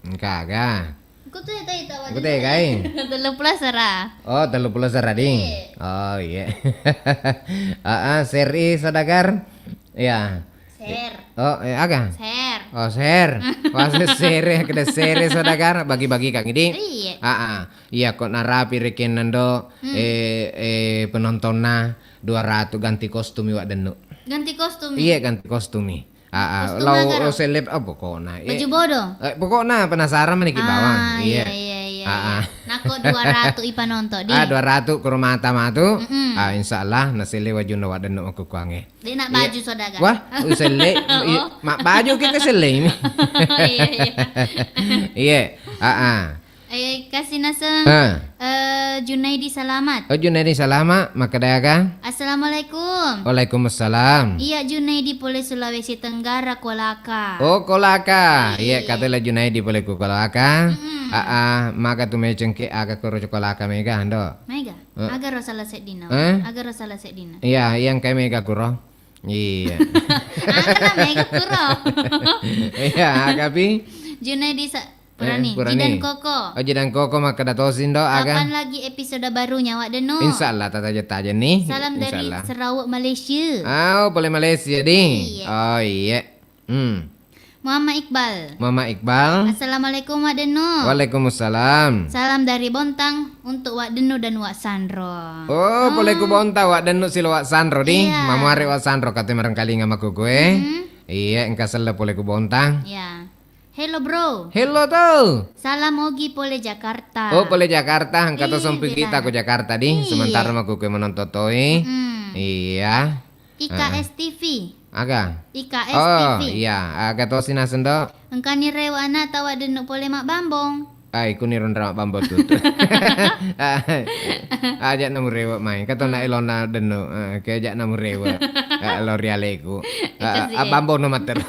Engka aga? Engka tu, ita, ita, Wak Dennu. Engka tu, kai? Telluppulo sera. Oh, telluppulo sera di. Iya. Oh, iya. Ah, ah, seri saudagar. Iya. Share. Oh, eh, aga? Share. Oh, share. Wase sere, kede sere saudara, bagi-bagi kang idi. Iya. Ah, ah. Iya, kok narapi rekenna ndo, Hmm. eh, eh, penontonnya dua ratus ganti kostum iwak dennu. Ganti kostum? Iya, ganti kostum. Ah, ah. Kostum lau aga, ro? Lau seleb, oh, pokoknya. Eh, baju bodoh? Eh, pokoknya penasaran mani ki bawang. Ah, iya, iya, iya, ah, iya. Ah. Nako dua ratus ipa nonton di. Ah, dua ratus ke rumah matu. Mm-mm. Ah, insya Allah, nasele wajunna wak dennu makkukuange. Dek nak baju saudara. Wah, uselle. Oh. I-, mak baju ke keselle ini. Iya, iya. Iya, ah, ah. Eh, kasih naseng. Ah. Eh, Junaidi Salamat. Oh, Junaidi Salamat, makkeda aga? Assalamualaikum. Waalaikumsalam. Iya, Junaidi pole Sulawesi Tenggara, Kolaka. Oh, Kolaka. Iya, iya. Katela Junaidi pole ku Kolaka. Mm-mm. Ah, ah, maka tu mecengke aga koro Kolaka mega, ndo. Mega. Eh. Aga ro salah seddina. Eh? Aga ro salah seddina. Iya, yang kayak mega kuro. Iya. Aga na mega kuro. Iya, aga pi? Junaidi Sa-, Purani. Eh, Purani. Jidan Koko. Oh, Jidan Koko makkeda tosi ndo aga. Kapan lagi episode barunya, Wak Denu? Insya Allah, tataja-taja nih. Salam dari Sarawak, Malaysia. Oh, boleh Malaysia di. Iya. Oh, iya. Hmm. Muhammad Iqbal. Muhammad Iqbal. Assalamualaikum, Wak Denu. Waalaikumsalam. Salam dari Bontang untuk Wak Denu dan Wak Sanro. Oh, pole ku Bontang, Wak Denu silo Wak Sanro di. Iya. Mamuare Wak Sanro kate marengkalinga makuku, eh. Mhm. Iya, engka selle pole ku Bontang. Iya. Hello, bro. Hello, to. Salam ogi pole Jakarta. Oh, pole Jakarta, engka to sompi kita ko Jakarta di. Iya. Sementara makuku menonton toi. Hmm. Iya. I K S T V. Heeh. Aga? I K S T V. Oh, iya. Aga tosi naseng, Dok? Engkani rewe' ana'ta Wak Denu pole mabbambong. Ai, kuniro nrama bambo tutu. Aja' namurewe' mai. Kato na elona Denu. Eh, ke aja' namurewe'. Eh, lo rialeku. Eh, abbambo no mater.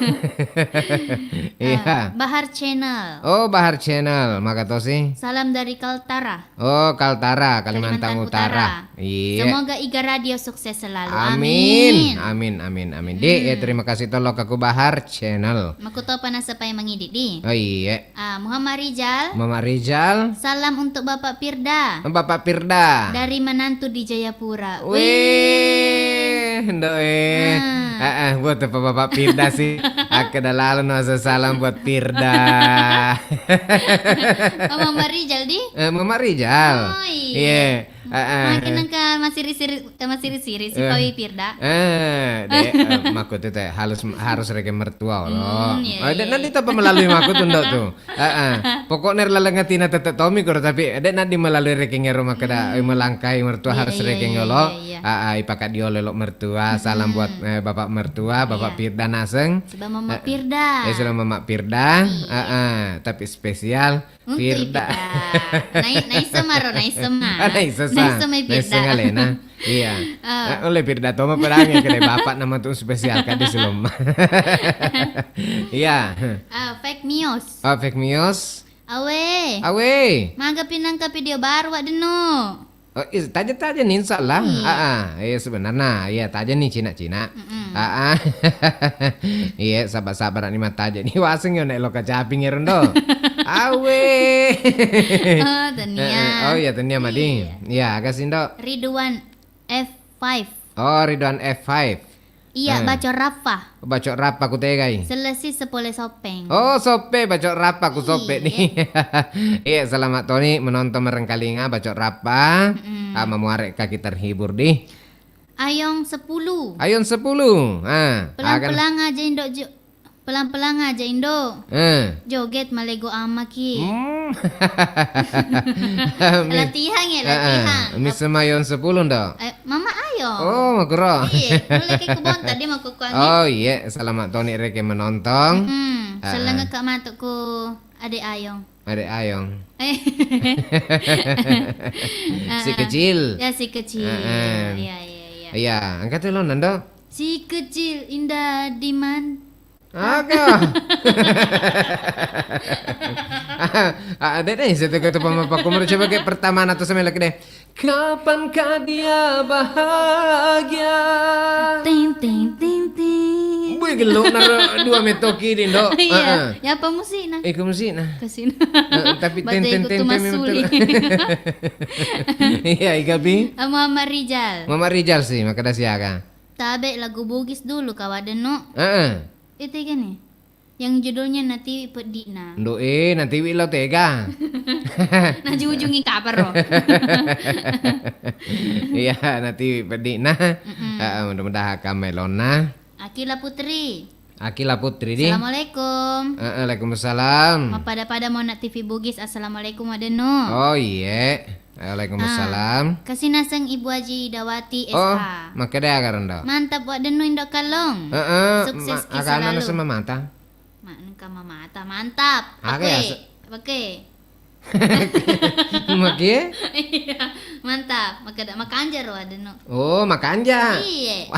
Iya. Eh, Bahar Channel. Oh, Bahar Channel. Maka tosi. Salam dari Kaltara. Oh, Kaltara, Kalimantan Utara. Iya. Semoga Iga Radio sukses selalu. Amin. Amin, amin, amin. Dek, eh, terima kasih tolo ka ku Bahar Channel. Makutopa naseng pai mangidi di. Oh, iya. Ah, Muhammad Rijal. Muhammad Rijal. Salam untuk Bapak Pirda. Bapak Pirda. Dari menantu di Jayapura. Wih, Ndo, eh. Ah. Eh, eh, buat apa Bapak Pirda sih? Aku dah lalu nasa salam buat Pirda. Oh, Muhammad Rijal di? Eh, Muhammad Rijal. Oh, iya. Iya. Heeh. Makin engka masiri-siri, eh, masiri-siri si Pawi Pirda. Eh, dek, eh, makku tu teh harus, harus rege mertua lo. Hmm, iya, iya. Dek, nanti tanpa melalui makku tu ndak tu. Heeh. Pokoknya laleng atina tetep tomi koro, tapi dek nanti melalui rege ngero makkeda, eh, melangkai mertua harus rege ngolo. Iya, iya, iya. Heeh, ipaka diolo lo mertua. Salam buat, eh, bapak mertua, bapak Pirda naseng. Sebab mama Pirda. Eh, sebab mama Pirda. Iya. Heeh, tapi spesial. Untuk Pirda. Ipita. Nai-, naisseng maro, naisseng ma. Ah, naisseng sa. Naisseng mai Pirda. Naisseng alena. Iya. Ah. Eh, oleh Pirda toma perangi kede bapak nama tu spesial kade selama. Iya. Ah, fake news. Oh, fake news. Awe. Awe. Maga pinangka video baru Wak Denu. Oh, is-, taja-taja nih, insya Allah. Iya. Ah, ah. Iya, sebenarnya, iya, taja nih, Cina-Cina. Mm-mm. Ah, ah. Iya, sabar-sabar nih, mah taja nih. Waseng yo, nek lo kacaping ya, Rondo. Awe. Oh, tania. Eh, eh. Oh, iya, tania, Madi. Iya. Iya, aga sih, Ndo. Ridwan F five. Oh, Ridwan F five. Iya, eh. Bacok Raffa. Bacok Raffa ku tegai. Selessi sepole Soppeng. Oh, Soppe, Bacok Raffa ku Soppe nih. Iya. Iya, selamat toni menonton merengkalinga Bacok Raffa. Mm-mm. Ah, memuare kaki terhibur di. Ayong sepuluh. Ayong sepuluh. Ah, pelang-pelang aja, Indo, jo-, pelang-pelang aja, Indo. Eh. Joget malego amaki. Hmm. Latihan ya, eh, eh. Latihan. Mis Mayon sepuluh, Ndo. Eh, Mama Ayong. Oh, makuro. Iya, mulai ke kebon tadi mau kukuangin. Oh, iya, selamat toni reke menonton. Mm-mm. Ah, selengek ah. Kak matuk ku Ade Ayong. Ade Ayong. Eh. Si kecil. Ya, si kecil. Ah, ah. Iya, iya, iya. Iya, angkat lo, Nando. Si kecil indah di man- Aga. Ah, dek, dek, saya tengok tu pama paku. Menurut coba ke pertama na tu sama lagi deh. Kapankah dia bahagia? Ting, ting, ting, ting. Bui, gelo naro dua metoki di, Ndo. Iya. Heeh. Ya, apa musikna? Eh, ke musikna. Ke sini. Heeh, tapi ten, ten, ten, ten, memang masuli. Iya, Iga Bi. Ah, Muhammad Rijal. Muhammad Rijal sih, maka dah siaga. Tabe lagu Bugis dulu ka Wa Dennu. Heeh. Eh, tega ni? Yang judulnya Natiwi Peddi'na. Ndo, eh, natiwi lao tega. Najujungi kabar ro. Iya, natiwi peddi'na. Mm-mm. Heeh, mudah-mudahan ka melona. Akila Putri. Akila Putri di. Assalamualaikum. Heeh, waalaikumsalam. Mappada-pada mona T V Bugis. Assalamualaikum, Wa Dennu. Oh, iye. Waalaikumsalam. Ah, kasi naseng Ibu Haji Dawati, oh, S H. Makkeda aga ro ndo? Mantap, Wa Dennu, Indo Kallong. Heeh, sukses ma-, ki aga selalu. Naseng mamata? Ma-, engka mamata. Mantap. Aga. Oke. Asa- Oke. Makie? Iya, mantap. Makkeda makanja ro Wa Dennu. Oh, makanja. Iye.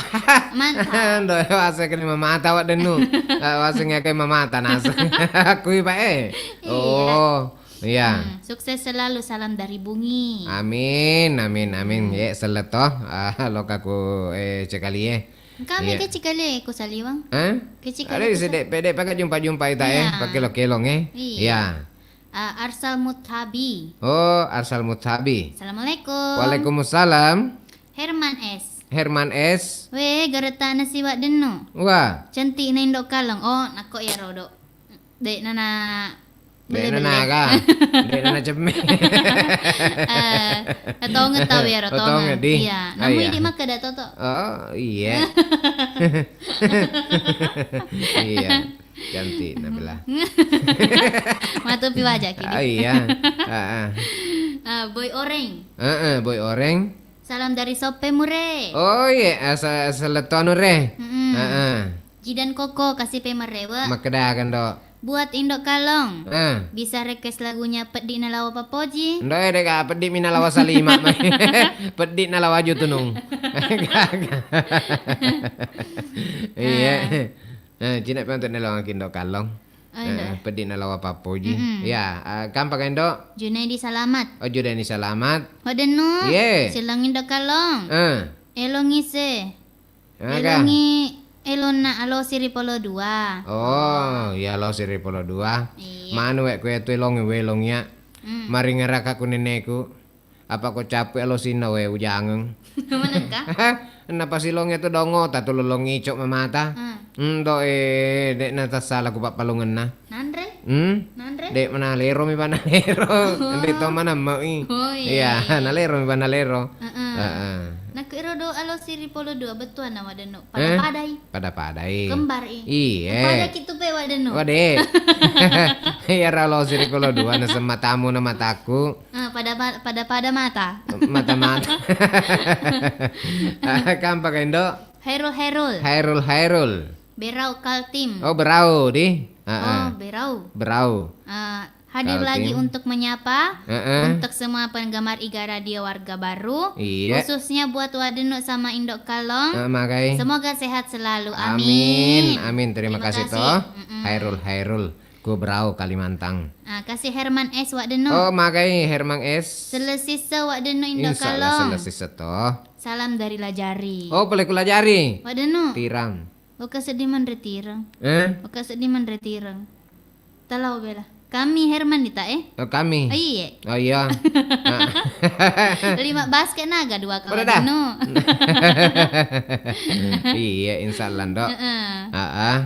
Mantap. Ndo, waseng kene mamata Wa Dennu. Eh, waseng ke mamata naseng. Akui, Pak, eh. Iya. Oh, iya. Hmm, sukses selalu, salam dari Bungi. Amin, amin, amin. Hmm. Ye, sellet to. Ah, loka ku, eh, cekalie. Kami, iya, ke cekalie ku Saliwang. Hah? Ke cekalie. Ada ku bisa Sa-, dek, pede pakai jumpa-jumpa ita, eh. Iya. Pakai lo kelong, eh. Iya. Iya. Ah, Arsal Muthabi. Oh, Arsal Muthabi. Assalamualaikum. Waalaikumsalam. Herman S. Herman S. Weh, garetana si Wa Dennu. Wah. Cantik na Indo Kallong. Oh, nako ya rodo. Dek nana. Dek nana aga. Dek nana cemme. Eh, tongeng tau ya, oh, tongeng. Tongeng, di. Iya, ah, namu iya. Idi makkeda toto. Oh, iya. Iya. Cantik, Nabila. Matu pi wajah kini. Ah, iya. Ah, ah. Ah, Boy Oreng. Heeh, Boy Oreng. Salam dari Soppe Mure. Oh, iya, asa-, asal lettu anu re. Mm-mm. Heeh. Jidan Koko, kasi pe merewe. Makkeda aga ndo? Buat Indo Kallong. Ah. Bisa request lagunya Peddi Nalawa Papoji? Ndo, eh, deka peddi mi nalawa salima. Peddi nalawa jutunung. Iya. Ah. Eh, cina pe untuk nelongaki Indo Kallong. Oh, Indo. Eh, peddi nalawa pappoji. Mm-mm. Ya, eh, kampa ka Indo? Junaidi Salamat. Oh, Junaidi Salamat. Wa Dennu. Iye. Silong Indo Kallong. Eh. Elongi se. Aga? Elongi, elonna alosi ri Polo Dua. Oh, iya, alosi ri Polo Dua. Iya. Manu we ku etu elongi, we elongi ya. Mm. Maringeraka ku neneku. Apa ko cappu alosinna we ujangeng. Manengka? Nappa silonge tu dongo, tatulolong icok mamata. Hmm. Ndo, eh, dek na tassala ku pappalungenna. Nanre? Hmm? Nanre? Dek mana lero mi bana lero. Oh. Dek to mana mau i. Oh, iya. Iya, na lero mi bana lero. Heeh. Heeh. Nakku ero do alosi ri Polo Dua bettuanna Wa Dennu. Eh? Pada-padai. Pada-padai. Kembar i. Iye. Pada kitu pe Wa Dennu. Wade. Iya, ra alosi ri Polo Dua, na sematamu na mataku. Eh, pada ma-, pada-pada mata. Mata-mata. Kampa ka Indo? Hairul, Hairul. Hairul, Hairul. Berau Kaltim. Oh, Berau di. Heeh. Oh, Berau. Berau. Eh, hadir Kaltim lagi untuk menyapa, heeh, untuk semua penggemar Iga Radio Warga Baru, iya, khususnya buat Wa Dennu sama Indo Kallong. Eh, magai. Semoga sehat selalu. Amin. Amin. Amin. Terima kasih toh. Terima kasih. Mm-mm. Hairul, Hairul. Ku Berau, Kalimantan. Ah, kasi Herman S Wa Dennu. Oh, magai Herman S. Selesisa Wa Dennu Indo Kallong. Insya Allah selesisa toh. Salam dari Lajari. Oh, pole ku Lajari. Wa Dennu. Tirang. Oka seddi manre tirang. Eh? Oka seddi manre tirang. Talau bela. Kami Herman dita, eh? Oh, kami. Oh, iye. Oh, iya. Ah. Lima basket naga dua kawan. Udah dah. Dennu. Iya, insya Allah, Ndok. Heeh. Ah, ah.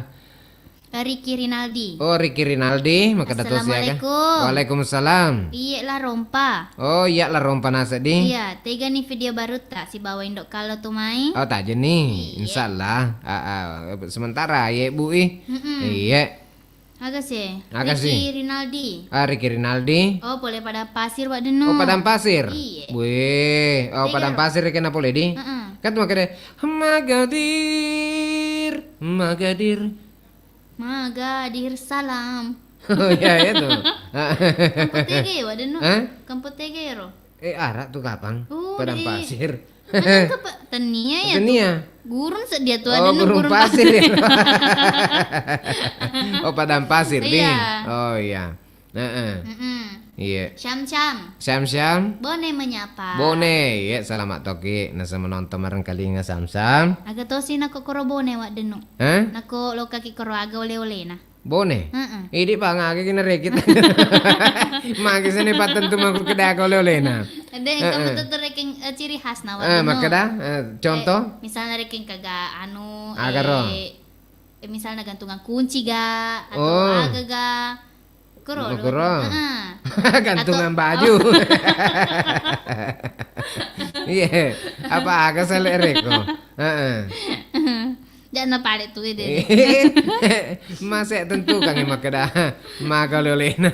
Ricky Rinaldi. Oh, Ricky Rinaldi, makkeda tosi aga? Assalamualaikum. Waalaikumsalam. Iye la rompa. Oh, iya la rompa naseddi. Iya, tegani video barutta sibawa Indo Kallong tu mai. Oh, tajeni. Iya. Insyaallah. Ah, ah, sementara iye bu i. Mm-mm. Iye. Aga se? Aga si? Ricky Rinaldi. Ah, Ricky Rinaldi. Oh, pole Padang Pasir, Wa Dennu. Oh, Padang Pasir. Iye. Weh, oh, Padang Pasir kena pole di. Heeh. Kan tu makkeda, Magadir, Magadir. Magadir salam. Oh, iya, iya, tuh. Kampung Tege, Wa Dennu. Hah? Kampung Tege, ro. Eh, araq tu kapang. Oh, Padang Pasir. Kan ke pe-, tennia ya. Tennia. Gurun sedia tu. Oh, ada nu gurun pasir. Oh, Padang Pasir, di. Iya. Oh, iya. Heeh. Mm-mm. Iya. Syam-syam. Syam-syam. Bone menyapa. Bone, iya, selamat toki. Nasa menonton marengkalinga Syam-syam. Aga tosi nako koro Bone, Wa Dennu. Hah? Nako lokaki koro aga ole-olena. Bone? Heeh. Idi bang aga kina rekit. Magi sini patentu mangku kedaka ole-olena. Dé', engka meto tu rekeng, eh, ciri khasna, eh, waddunno. Makkeda, eh, contoh? Eh, misalna rekeng kaga anu, agaro. Eh, eh, misalna gantungan kunci ga, atau aga ga. Kuro, kuro. Heeh. Gantungan baju. Iya, apa aga sele reko? Heeh. Janna pale tu, eh, dé'. Mase tentu kang makkeda maga oleh-olehna.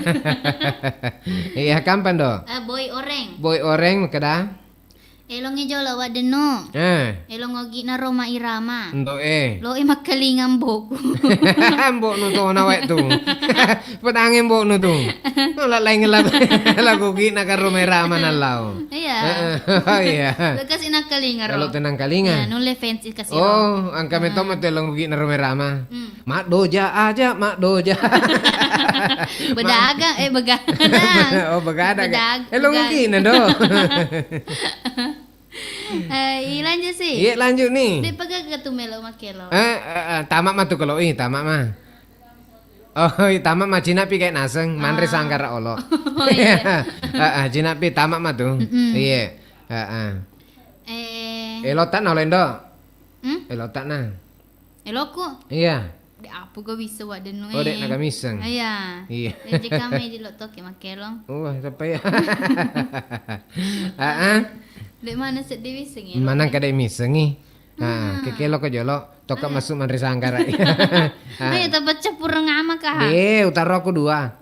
Iya, kampang do? Eh, boi oreng. Boi oreng makkeda? Elongi jolo waddenno. Eh. Elong ogi'na ro mairama. Ndo e. Lo e makkalinga ambo'ku. Ambo'nu to na wae tu. Pedangnge ambo'nu tu. No la laing lagu, lagu ogi'na karo mairama nalao. Iya. Heeh. Oh, iya. Kasi nakkalinga ro. Kalau tenang kalinga. Iya, nulle fans kasi ro. Oh, angka meto metu elong ogi'na ro mairama. Hmm. Maddoja aja, maddoja. Bedagang, eh, begadang. Oh, begadang. Bedag-, elong begadang. Ogi'na do. Eh, i lanjut sih. Iya, lanjut nih. Dé' pa gaga tu melo makkelo. Eh, eh, eh, tama matu kelo i, tama mah. Oh, i tama mah cina pi kayak naseng, manre sanggara olo. Oh, iya. Heeh, cina pi tama matu. Mm-mm. Iya. Heeh. Eh. Elota na olendo. Hmm? Elota na. Eloku? Iya. Dé' apa ga wisseng waddennu e. Oh, dé' naga misseng. Iya. Iya. Dé' jekka mai di lo toke makkelong. Wah, tepa ya. Heeh. Dé' mana seddi wisseng ya. Manang kada misseng i. Ha, kekelo ko jolo, toka masuk manre sanggara. Ayo, tapaccappureng ama ka. Dé', utaro aku dua.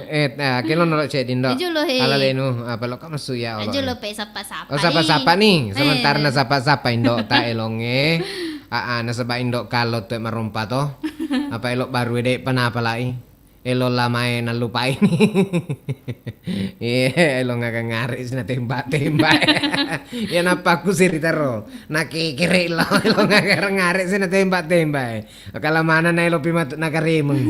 Eh, nah, kelo nolo ceddi ndo. Ajo lo, he. Ala lenu, apa lo ka masuk ya Allah. Ajo lo pe sapa-sapa. Oh, sapa-sapa nih. Sementara na sapa-sapa indo ta elonge. Aa, nasaba indo kalo tu marompa to. Apa elo baru dé' pa napalai. Elo lamae nallupai. Iya, elo ngare-ngare si natembak-tembak. Ya nappa ku siri taro. Nakekere lo, elo ngare-ngare si natembak-tembak. Kala mana na elo pi matu nakaremeng.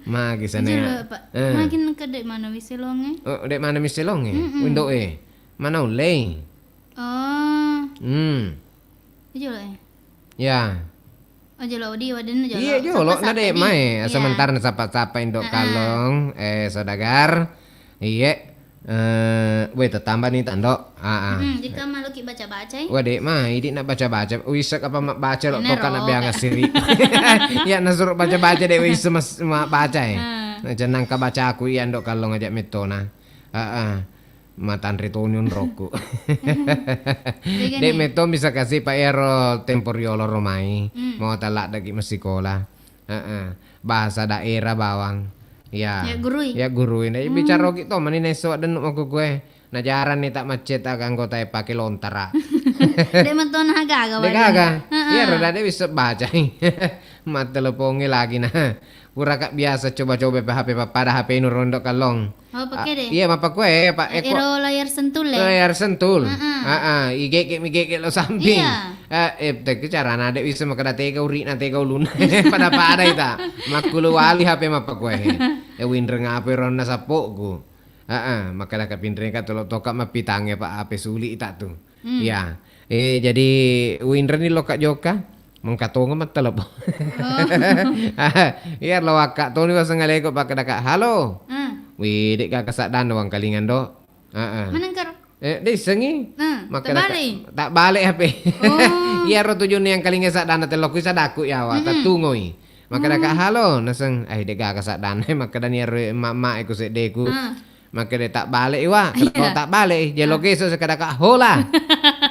Magi sana. Ajo lo, Pak. Eh. Magi nengka dé' mana wisseng longe. Oh, dé' mana wisseng longe? Mm-mm. Indo e. Mana ullei? Oh. Hmm. Ajo lo e. Ya. Oh, jolo di waddenna jolo. Iya, jolo. Sapa-sapa na dé' ni. Mae. Iya. Sementara na sapa-sapa indo kallong, eh, saudagar. Iya. Eh, weh, tetamba ni tando. Ah, ah. Hmm, jika maluki baca-baca, eh. Wah, dé' ma, idi na baca-baca. Wisseng apa mabbaca lo toka na beang asiri. Ya, nasuro baca-baca dé' wisseng mas-, mabbaca, eh. Ah. Nah, jenang ka bacaku iya ndo kallong aja mettona. Ah, ah. Matanre toni onrokku. Dé' metto bisa kasi pa ero tempo riolo romai. Hmm. Mau taladdaki massikola. Heeh. Bahasa daerah bawang. Ya. Ya gurui. Ya gurui. Nah, bicara ki to mani nesso dennu makkukue. Najaranni ta macceta anggota e pake lontara. Dé' metto na gaga. Dé' gaga. Heeh. Iya, roda dé' bisa bacai. Mattelepongi lagi nah. Puraka biasa coba-coba pe H P pappada H P nu rondo kallong. Oh, pakai deh. Iya, mappakue, Pak. Eh, eko ero layar sentul, eh? Layar sentul. Heeh. Heeh, igege mi gege lo samping. Iya. Eh, eh, teki carana dé' wisseng makkeda tega urina, tega uluna. Pada-pada ita. Makkulu wali H P mappakue. Eh, winreng apa ronna sappoku. Heeh, makkeda kapinreng ka tolo toka mappitangnge, Pak, H P suli ita tu. Hmm. Iya. Eh, jadi winreni lokka jokka, mengka tonga mattelepon. Oh. Iya, lo wakka toni waseng aleko pakkedaka, "Halo." Hmm. Wih, dé' gaga saddanna wangkalingan do. Heeh. Manengkar? Eh, dé' issengi. Hmm, makkeda tabbale'. Tabbale' H P. Oh. Iya, ro tujunna wangkalinga saddanna telokku sadaku yawa, tattungoi. Makkedaka, "Halo," naseng, "Eh, dé' gaga saddanna." Makkedani ero emak-emak e ku seddeku. Hmm. Makkeda tabbale'i, Wa. Iya. Ko tabbale'i, jelo geso sekadaka, "Hola."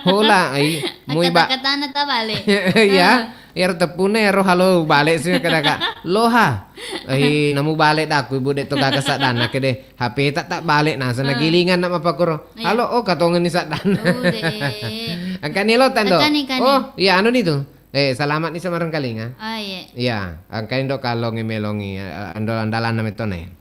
Hola, ai, mui ba- Kata-katana tabbale'. Iya. Ah. Iyaro teppunna iyaro halo bale' si kadaka, "Loha." Ai, namu bale' dakku, Ibu, dé' to gaga saddanna kede. H P ta tabbale' naseng nagilinganna mappakuro. Iya. "Halo, oh, katongenni saddanna." Oh, dé'. Engkani lo tando. Engkani, engkani. Oh, iya, anu ni tu. Eh, salama' ni samarengkalinga. Oh, iya. Iya, engkani do kallongi melongi, eh, ando andalanna metto na.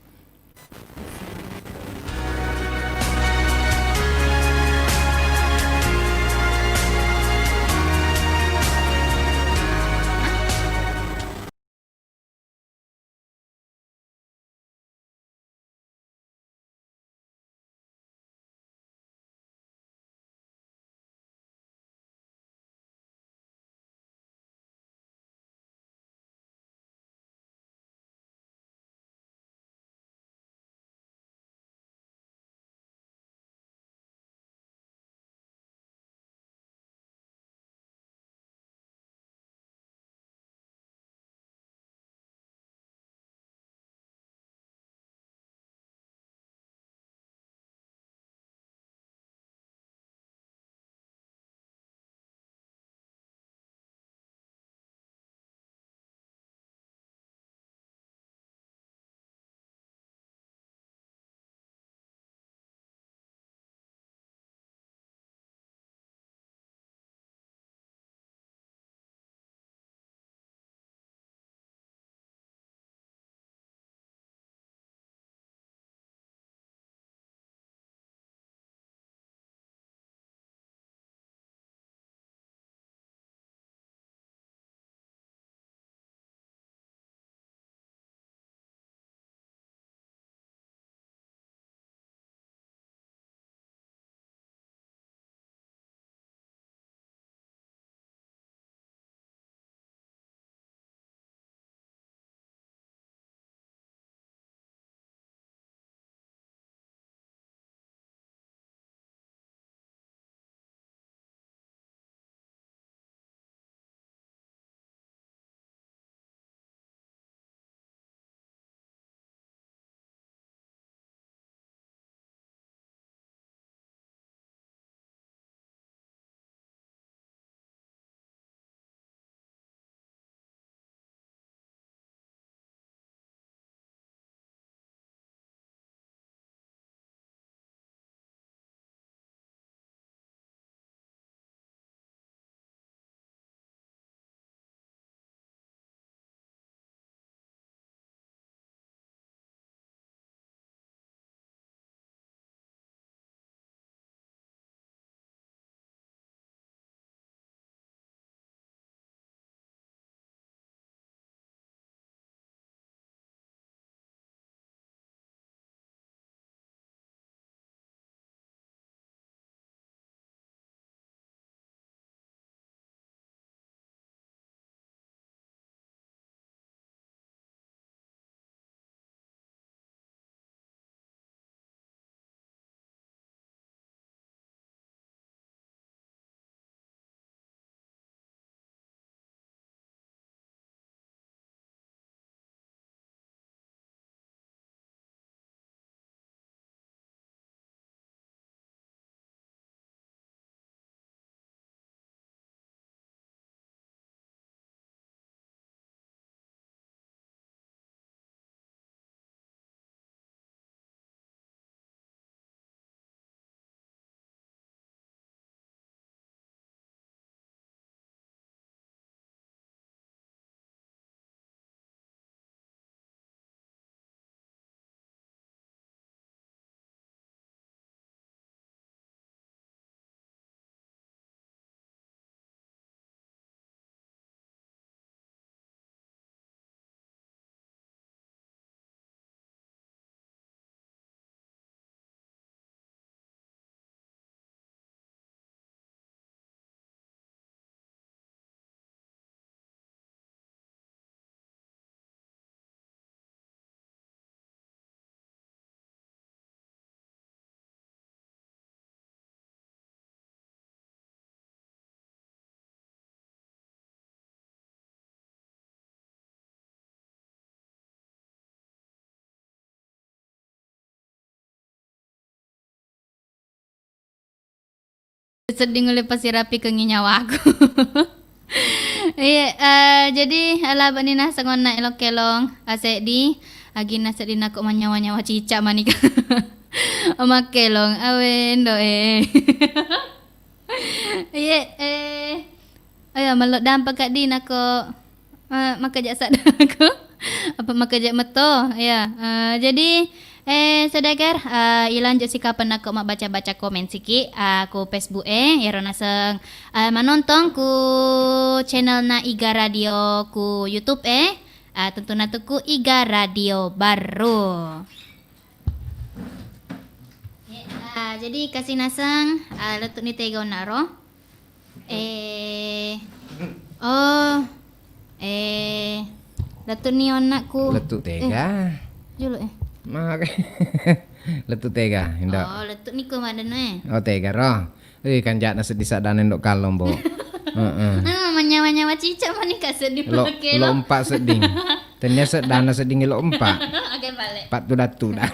Sedding ulle pasirapikengngi nyawaku. Iya, eh, jadi, eh, labani naseng onna elong-kelong, eh, seddi, aginna seddi nako manyawa-nyawa cicak manika. Makkelong, awe ndo, eh. Iya, eh. Ayo, mello dampa kaddi nako, eh, makkeja saddaku. Apa makkeja metto? Iya, eh, jadi, eh, saudagar, eh, ilanjut si kapang nako mabbaca-baca komen siki, eh, ku Facebook e, iyaro naseng, eh, manontong ku channelna Iga Radio ku YouTube e, eh, tentunatu ku Iga Radio Barru. Ye, ah, jadi kasi naseng, ah, lettu'ni tega onna ro. Eh, oh, eh, lettu'ni onna ku. Lettu tega. Eh, jolo, eh. Maka lettu tega, Indo. Oh, lettu'ni ku maddenno, eh. Oh, tega ro. Eh, kanja'na seddi saddana Indo Kallong, Bo. Heeh. Ah, manyawa-nyawa cicak manika seddi lo, makkelo. Lo empa sedding. Tennia seddana sedding lo empa. Oke, balik. Pat tuda tuda.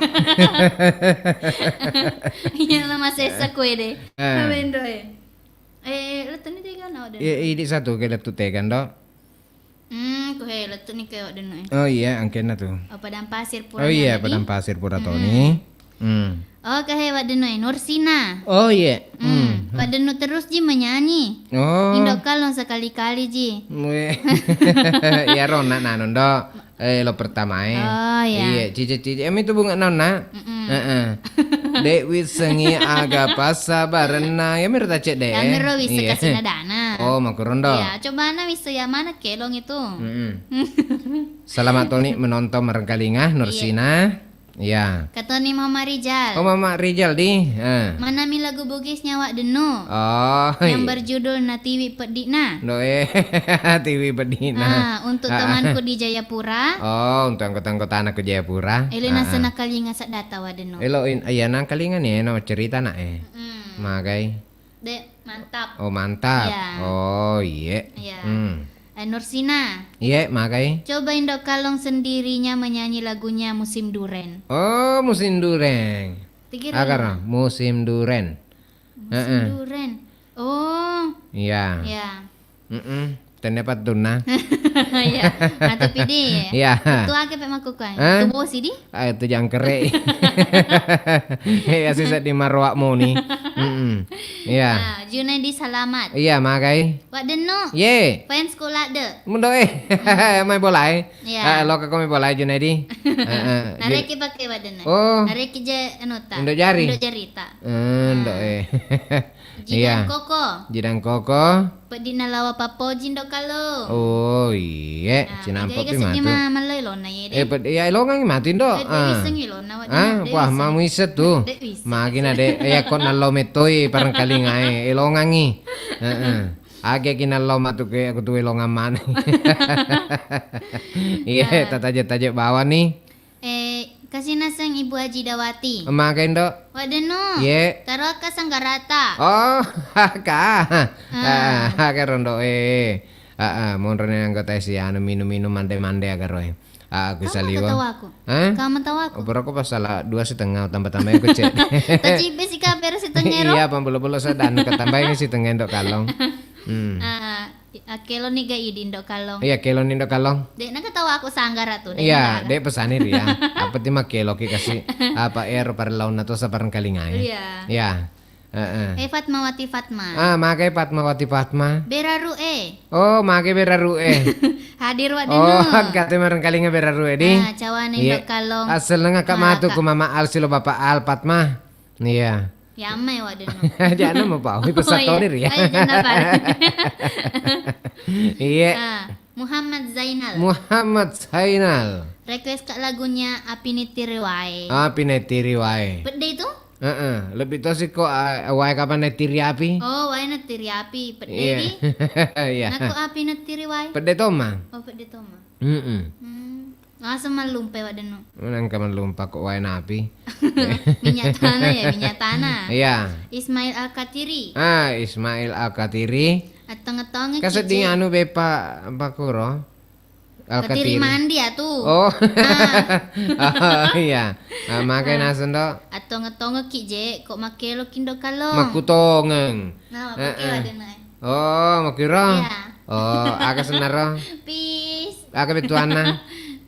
Iya, lo masessa kue deh. Eh. Mawendo, eh. Eh, lettu'ni tega na, Ode? Iya, idi satu ke lettu tega, Ndo. Hmm, ko he, lettu'ni ke Waddenno e. Oh iya, angkenna tu. Oh, padang pasir pura. Oh iya, Padang Pasir pura toni. Hmm. Oh, ko he Waddenno e, Nursina. Oh iya. Hmm. Waddenno terus ji menyanyi. Oh. Indo Kallong sekali-kali ji. Iya ro, nak nanu, Ndo. Eh, lo pertama e. Oh iya. Iya, cici-cici. Emi tu bunga nonna. Heeh. Dek wissengi aga passabarenna. Ya miro tacedde. Ya miro wisseng kasi nadana. Oh, makurondo. Ya, coba na wisseng ya mana kelong itu. Selamat toni menonton merengkalinga, Nursina. Iya. Katoni Mama Rijal. Oh, Mama Rijal di. Eh. Manami lagu Bugis nyawa denno. Oh, yang berjudul Natiwi Peddi'na. Ndo e, Tiwi Peddi'na. Ah, untuk temanku di Jayapura. Oh, untuk anggota-anggotana ke Jayapura. Ele naseng nakalinga saddata Waddenno. Elo in, iya nangkalinga ni, no cerita nak e. Magai. Dek, mantap. Oh, mantap. Iya. Oh, iye. Iya. Hmm. Eh, Nursina. Iye, magai. Coba Indo Kallong sendirinya menyanyi lagunya Musim Duren. Oh, Musim Duren. Agara, Musim Duren. Musim Duren. Oh. Iya. Iya. Mm-mm. Tenne pattunna. Iya. Nah, tapi di. Iya. Itu ake pe makkukang. Hah? Itu bosi di? Ah, itu jangkere. Iya, sisa di maroak moni. Mm-mm. Iya. Nah, Junaidi Salamat. Iya, magai. Waddenno. Ye. Fans ku ladde. Mundo e. Mai bola e. Iya. Ah, loka ko mai bola e, Junaidi. Heeh. Nareki pakai Waddenno. Oh. Nareki je anuta. Indo jari. Indo jarita. Eh, Indo e. Jidang Koko. Jidang Koko. Peddi'na lawa pappoji Indo Kallong. Oh, iye. Nah, cinampa pi matu. Malloi lona ye de. Eh, ped-, ya elongangi matu Indo. Eh, de wissengi lona, Waddenno. Ah, wah, mamu isseng tu. De wissengi. Magina de, ya ko nallo mettoi parengkalinga e, elongangi. Heeh. Age ki nallo matu ke aku tu elongang mana. Iye, tataje-taje bawang ni. Eh, kasi naseng Ibu Haji Dawati. Magai, Ndo. Waddenno. Ye. Taro akka sanggarata. Oh, ka. Ah, ka rondo e. Ah, ah, monrone anggota si anu minum-minum mande-mande aga roe. Ah, aku saliwa. Kamu tahu aku? Hah? Kamu tahu aku? Opor aku pasala dua setengah tambah-tambah aku cek. Tacibe si kapero setengah ro. Iya, pambolo-bolo sadanu ketambahin setengah Indo Kallong. Hmm. Ah, Akkeloni ga idi Indo Kallong. Iya, keloni Indo Kallong. De' nakatau aku sanggara tu. Iya, de' pesani ria. Apa ti makkeloki kasi. Apa ero parlaunna to saparengkalingai. Iya. Iya. Heeh. Eh, Fatmawati Fatma. Ah, magai Fatmawati Fatma. Beraru e. Oh, magai beraru e. Hadir wa dino. Oh, kate marengkalinga beraru e di. Ah, cawana Indo Kallong. Aselna ngaka matu ku Mama Al silo Bapak Al Fatma. Iya. Yamma ya wadeno. Jana mau pau, pesan toni ria. Ayo, jana pare. Iya. Ah, Muhammad Zainal. Muhammad Zainal. Request ka lagunya Api Netiri Wae. Api Netiri Wae. Pedde itu? Heeh, lebih to siko, ah, wae kapan netiri api? Oh, wae netiri api. Pedde di? Iya. Nako api netiri wae? Pedde toma. Oh, pedde toma. Mm-mm. Hmm. Langsung mallumpai wadeno. Nangka mallumpa ko wae napi. Minyak tanah ya, minyak tanah. Iya. Ismail Al-Katiri. Ah, Ismail Al-Katiri. Atong-atong. Kasedding anu bepa pakuro. Al-Katiri. Katiri mandi ya tu. Oh. Ah. Oh, iya. Ah, makai naseng do. Attonge-tongekki je, ko makkelo kindo kalong. Makkutongeng. Nah, makkutongeng. Heeh. Oh, makkiro? Iya. Oh, aga sennaro? Peace. Aga bettuanna?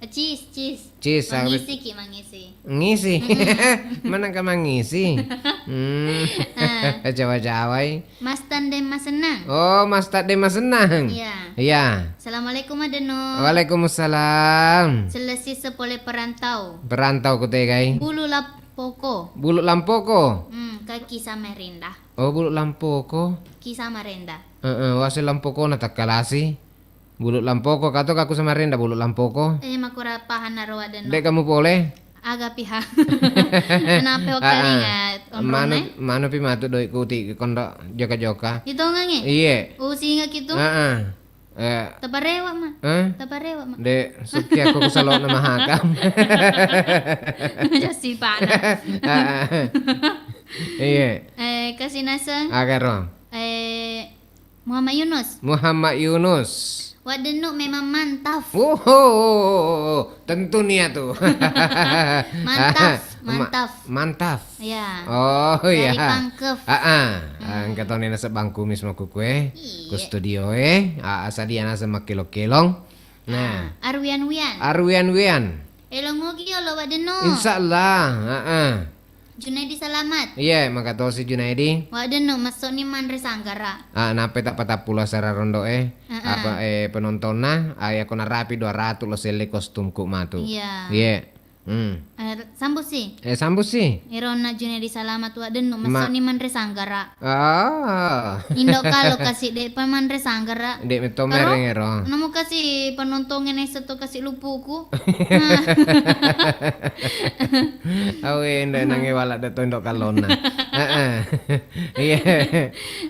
Cheese, cheese. Cheese, aga bet- Mangisi ki, mangisi. Ngisi. Mm-mm. Manengka mangisi. Hmm. Ah. Jawa-jawai. Masta de' masennang. Oh, masta de' masennang. Iya. Iya. Assalamualaikum, Adenno. Waalaikumsalam. Selessi sepole perantau. Perantau kutegai. Bulu Lampoko. Bulu Lampoko? Hmm, ke Kisa Merinda. Oh, Bulu Lampoko. Kisa Marenda. Heeh, wase Lampoko na takkalasi. Bulu Lampoko, kato kaku Samarinda Bulu Lampoko. Eh, makura pahanna ro Adenno. Dek kamu pole? Aga piha. Kenapa kau Ah, ah. Kalinga, Om Manu, Rona, eh? Manu pi matu doikku ti kondo joka-joka. Itu ngange? Iye. Usinga kitu? Ah, ah. Eh. Taparewa ma. Eh? Taparewa ma. Dek, suki aku kesalok nama hakam. Jasi panas. Ah, ah. Iye. Eh, kasih naseng. Agaro. Eh, Muhammad Yunus. Muhammad Yunus. Waddennu memang mantap. Oh, oh, oh, oh, oh. Tentu nia tu. Mantap, Ma-, mantap. Mantap. Ya. Oh, dari iya. Pangkep. Ah, ah. Hmm. Engka toni naseng Bang Kumis makkukue. Iya. Ku studio e. Ah, sadia naseng makkelo-kelong. Nah. Ah, Arwian Wian. Arwian Wian. Elongogi yolo Waddennu. Insya Allah. Ah, ah. Junaidi Salamat. Iya, makatosi Junaidi. Waddennu, masso'ni manre sanggara. Ah, nappa tappa tappulo asara rondo e. Heeh. Apa, eh, penontonnya, ah, ya kona rapi dua ratus lo selle kostumku matu. Iya. Iya. Hmm. Eh, sambusi. Eh, sambusi. Eronna Junaidi Salamat Waddennu, Ma- masso'ni manre sanggara. Ah. Indo kalo kasi de' pa manre sanggara. De' metto mereng ero. Namu kasi penontonge naisseng to kasi lupuku. Awe, indo nange wala de' to indo kalonna. Heeh. Iya.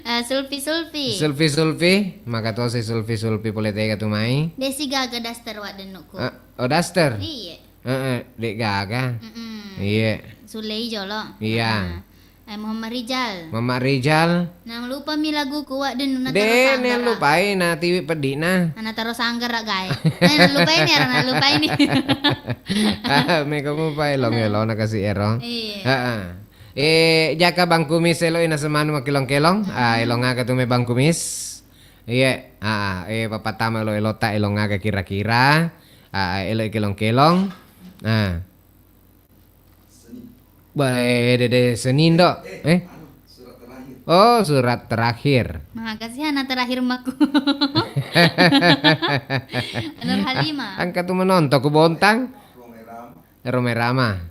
Eh, Sulfi, Sulfi. Sulfi, Sulfi. Makatosi Sulfi, Sulfi pole tega tu mai. De' si gaga daster Waddennuku. Ah, oh, daster? Iya. Heeh, de' gaga. Mm-mm. Iya. Sulei jolo. Iya. Heeh. Eh, Muhammad Rijal. Muhammad Rijal. Nang lupami laguku, Waddennu, nataro sanggara. De', neng lupai, na tiwi peddi'na. Na nataro sanggara, gae. Eh, nang lupai ni, nang lupai ni. Ah, meko mupai, long elo, na kasi ero. Iya. Heeh. Eh, jaka Bang Kumis elo ina semanu makkilong-kelong. Ah, elong aga tu me Bang Kumis. Iya, ah, eh, papattama elo-elota, elong aga kira-kira. Ah, elo kelong-kelong. Ah. Bae, dede Senin, Dok. Eh? Oh, surat terakhir. Makasih, anak terakhir, Makku. Nur Halimah. Angka tu menonton ku Bontang. Roma Irama.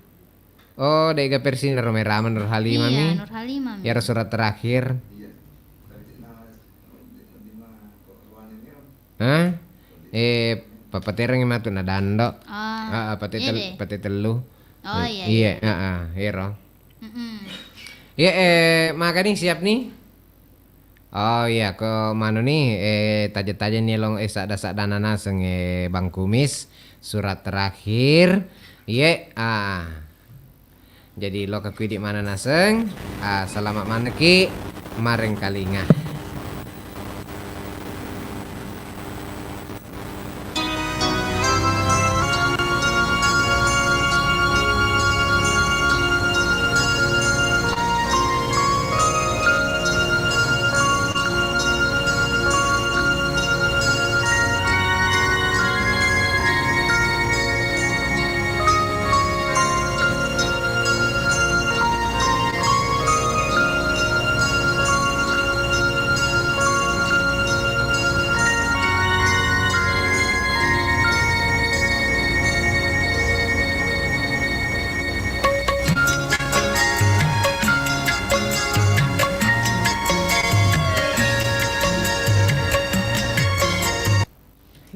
Oh, dega versi Roma Irama, Nur Halimah mi. Iya, Nur Halimah mi. Yaro surat terakhir. Hah? Eh, papaterengngi matu na dando. Oh, ah, pate iya tel-, deh. Pate tellu. Oh, iya, iya, iya. Heeh, ero. Mm-mm. Iya, eh, magani siap ni? Oh, iya, ko manu ni, eh, taja-taja ni elong, eh, sadda-saddana naseng, eh, Bang Kumis, surat terakhir. Iya, ah. Jadi, loka ku idi maneng naseng, ah, salama manekki marengkalinga.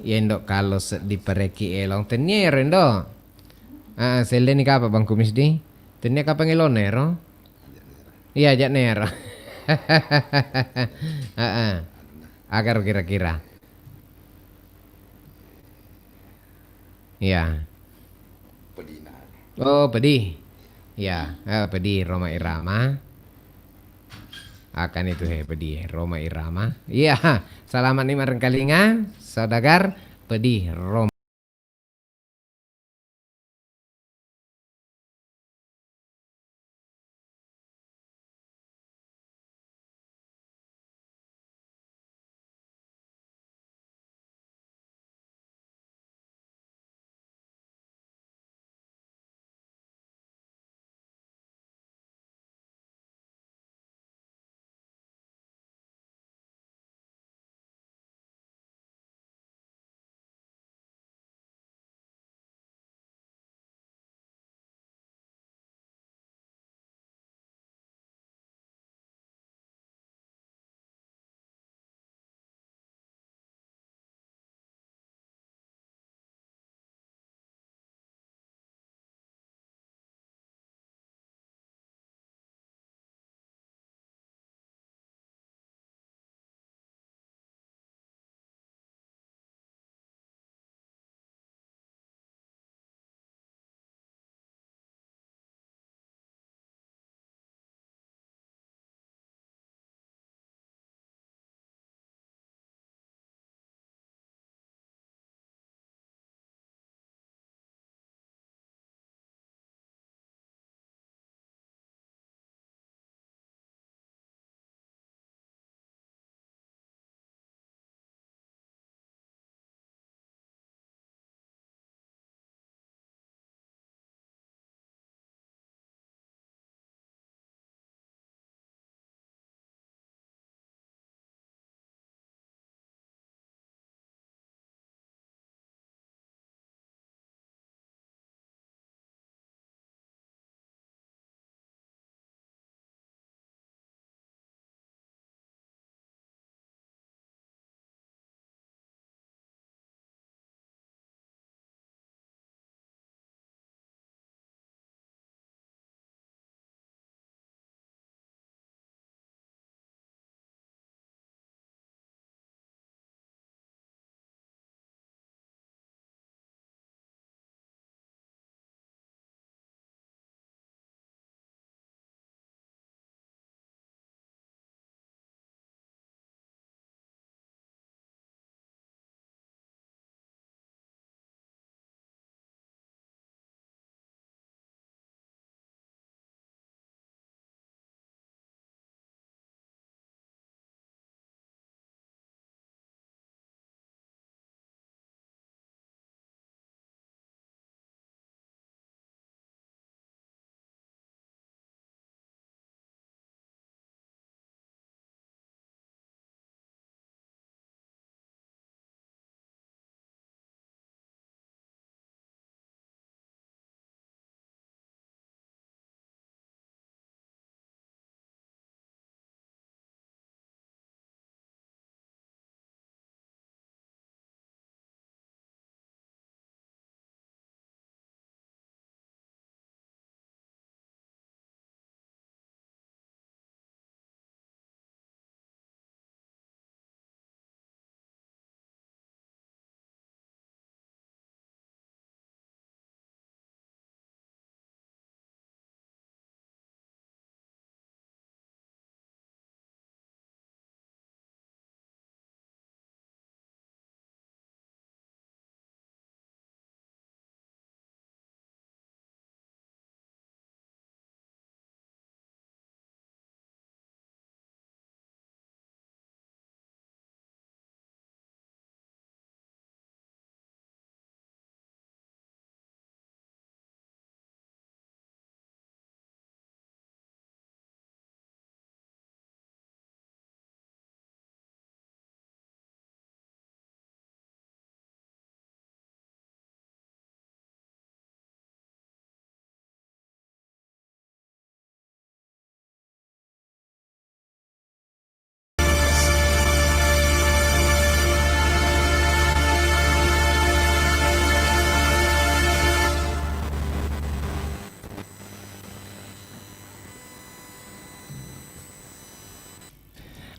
Yendo kalo seddi pareki elong. Tennia ero, Indo. Ah, selleni kapa Bang Kumis di? Tennia kapa ngelona ero? Iya, aja nero. Heeh. Agar kira-kira. Iya. Oh, pedih. Iya, eh, pedih Roma Irama. Akan itu, he, pedih Roma Irama. Iya, selamat ni marengkalinga, saudagar, pedih Roma.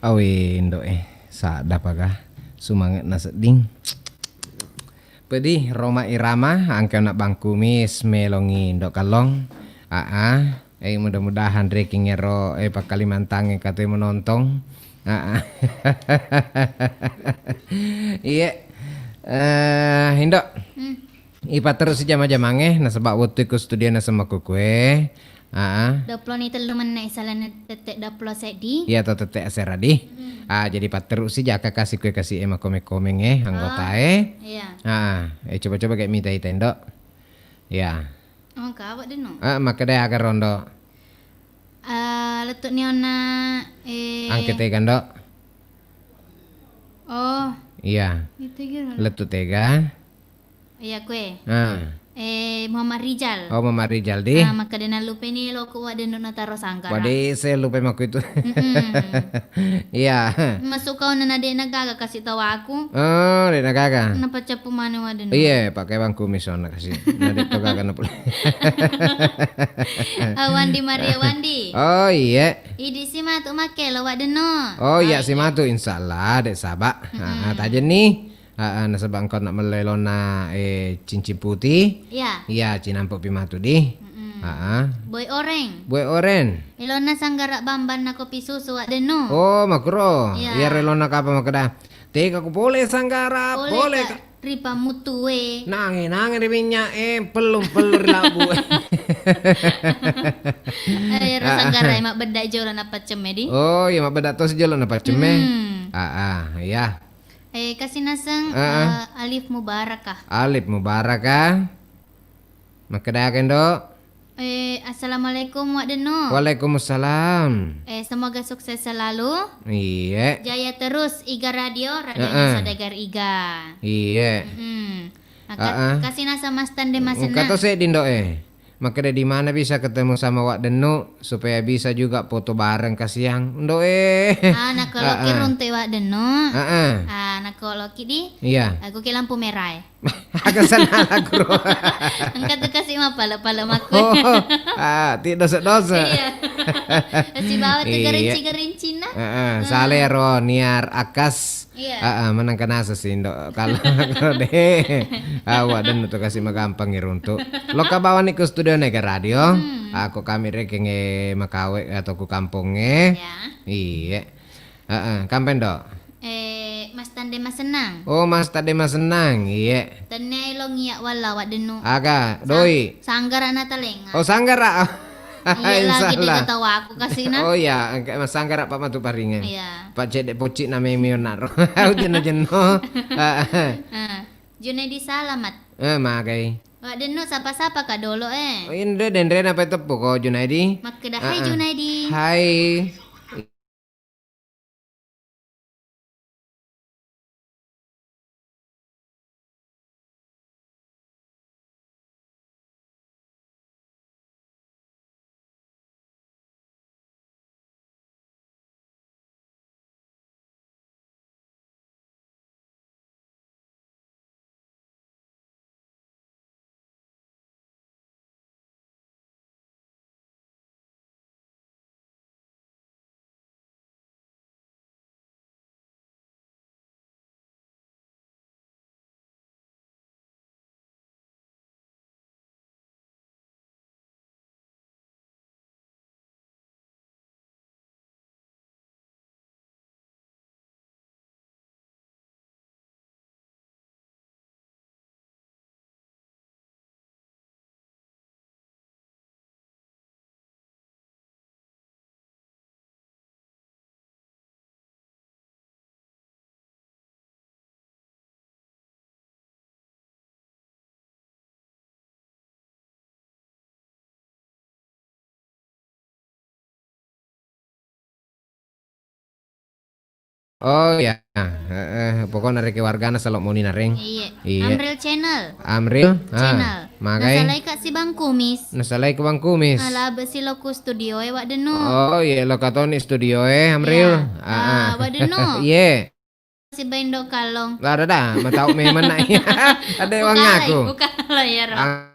Awe, Indo e, sadda paga. Sumange'na sedding. Pedi Roma Irama, angke ona bangku mis melongi Indo Kallong. Aa, eh, mudah-mudahan rekeng ero, eh, pakkalimantangnge katoe menontong. Aa. Iye. Eh, Indo. Hmm. Ipatterussi jama-jamangnge, nasaba wettu iko studio naseng makkukue. Aa. Duappulo ni tellu menne' isalana tette' duappulo seddi. Iya, to tette' asera di. Hmm. Ah, jadi patterussi jaka kasi kue kasi e makkomeng-komeng e, anggota e. Ah, iya. Ah, eh, coba-coba kayak mita ita, Indo. Iya. Oh, kawa' denno. Ah, makkeda aga rondo. Ah, lettu' ni onna, eh. Angke tega, Indo. Oh. Iya. Itu gitu. Lettu' tega. Iya, kue. Ah. Eh, Muhammad Rijal. Oh, Muhammad Rijal di. Ah, makkeda nallupai ni loko Wa' Denno nataro sanggara. Wade, se lupai makku itu. Mm-mm. Iya. Masuk kau nana de' nagaga kasi' tawaku. Oh, de' nagaga. Napa cappu mane Wa' Denno? Iya, pakai bangku misona kasi'. Nade' to gaga napule. Ah, Wandi Maria Wandi. Oh, iya. Idi' si matu makkelo Wa' Denno. Oh, iya, ah, si matu, insya Allah, de' saba. Mm-mm. Ah, tajenni. Aa, nasaba engka na mello elona, eh, cincin putih. Iya. Iya, cinampe'pi matu di. Mm-mm. Aa. Boy Oren. Boy Oren. Elona sanggara bambanna kopi susu Wa' Denno. Oh, makuro. Iya. Iya, elona kapa makkeda. Tega ku pole sanggara, pole ka-, ka-, ripamutu e. Nange, nange ri minnya' e, pellung-pellung ri labbu e. Eh, ero sanggara e mabbedda jolo napaccemme di. Oh, iya, mabbedda tosi jolo napaccemme. Hmm. Aa, iya. Eh, kasi naseng, ah, ah, eh, Alif Mubarakah. Alif Mubarakah. Makkeda aga, Indo? Eh, assalamualaikum, Wa' Denno. Waalaikumsalam. Eh, semoga sukses selalu. Iye. Jaya terus, Iga Radio, Radio Heeh. Nusa Dagar Iga. Iye. Mm-mm. Maka-, Heeh. Kasi naseng Mas Tande Masenna. Engka to seddi, Indo e. Makkeda, "Di mana bisa ketemu sama Wa' Denno supaya bisa juga foto bareng kasiang?" Ndo e. Ah, nakoloki Heeh. runtu Wa' Denno. Heeh. Ah, nakoloki di. Iya. Aku ke lampu merah e. Aga sana aku. Engka tu kasi' mapale-pale makku. Oh, ah, ti dosa-dosa. Iya. Sibawa tu Iya. gerinci-gerincinna. Heeh, sale ro niar akas. Iya. Heeh, menang kenasa sih, Indo. Kalau, kalau de', ah, Wa' Denno tu kasi' magampang iruntu. Loka bawani ku studio Nega Radio. Hmm. Aku kami rekeng e makawe atau ku kampongnge. Ya. Iye. Heeh, kampen, Indo? Eh, Mas Tande Masenang. Oh, Mas Tande Masenang, iye. Tennia elong iya' walla Wa' Denno. Aga, Sang-, doi. Sanggara natalenga. Oh, sanggara. Iya lagi Insya Allah. Diketawa aku kasina. Oh iya, engka Mas sanggara pa' matu paringe. Iya. Pa' cedde' pocci' na memi onnaro. Au jenno-jenno. Ah, Junaidi Salamat. Eh, magai. Wa' Denno sapa-sapa ka dolo e. Oh, inde denrena pa' teppu ko Junaidi. Makkeda, "Hai, Heeh. Junaidi." Hai. Oh iya, heeh, pokokna rekeng wargana selo moni nareng. Iya. Iya. Amril Channel. Amril? Ah, Channel. Magai? Nasalai ka' si Bang Kumis. Nasalai ka' Bang Kumis. Ala be' si lo ku studio e, Wa' Denno. Oh iya, lo katoni studio e, Amril. Iya. Ah, ah. Ah, Wa' Denno. Iye. Si Baindo Kallong. Ada dah, matau memang nak. Ada yang ngaku. Bukan lo ya, Ro. Ah.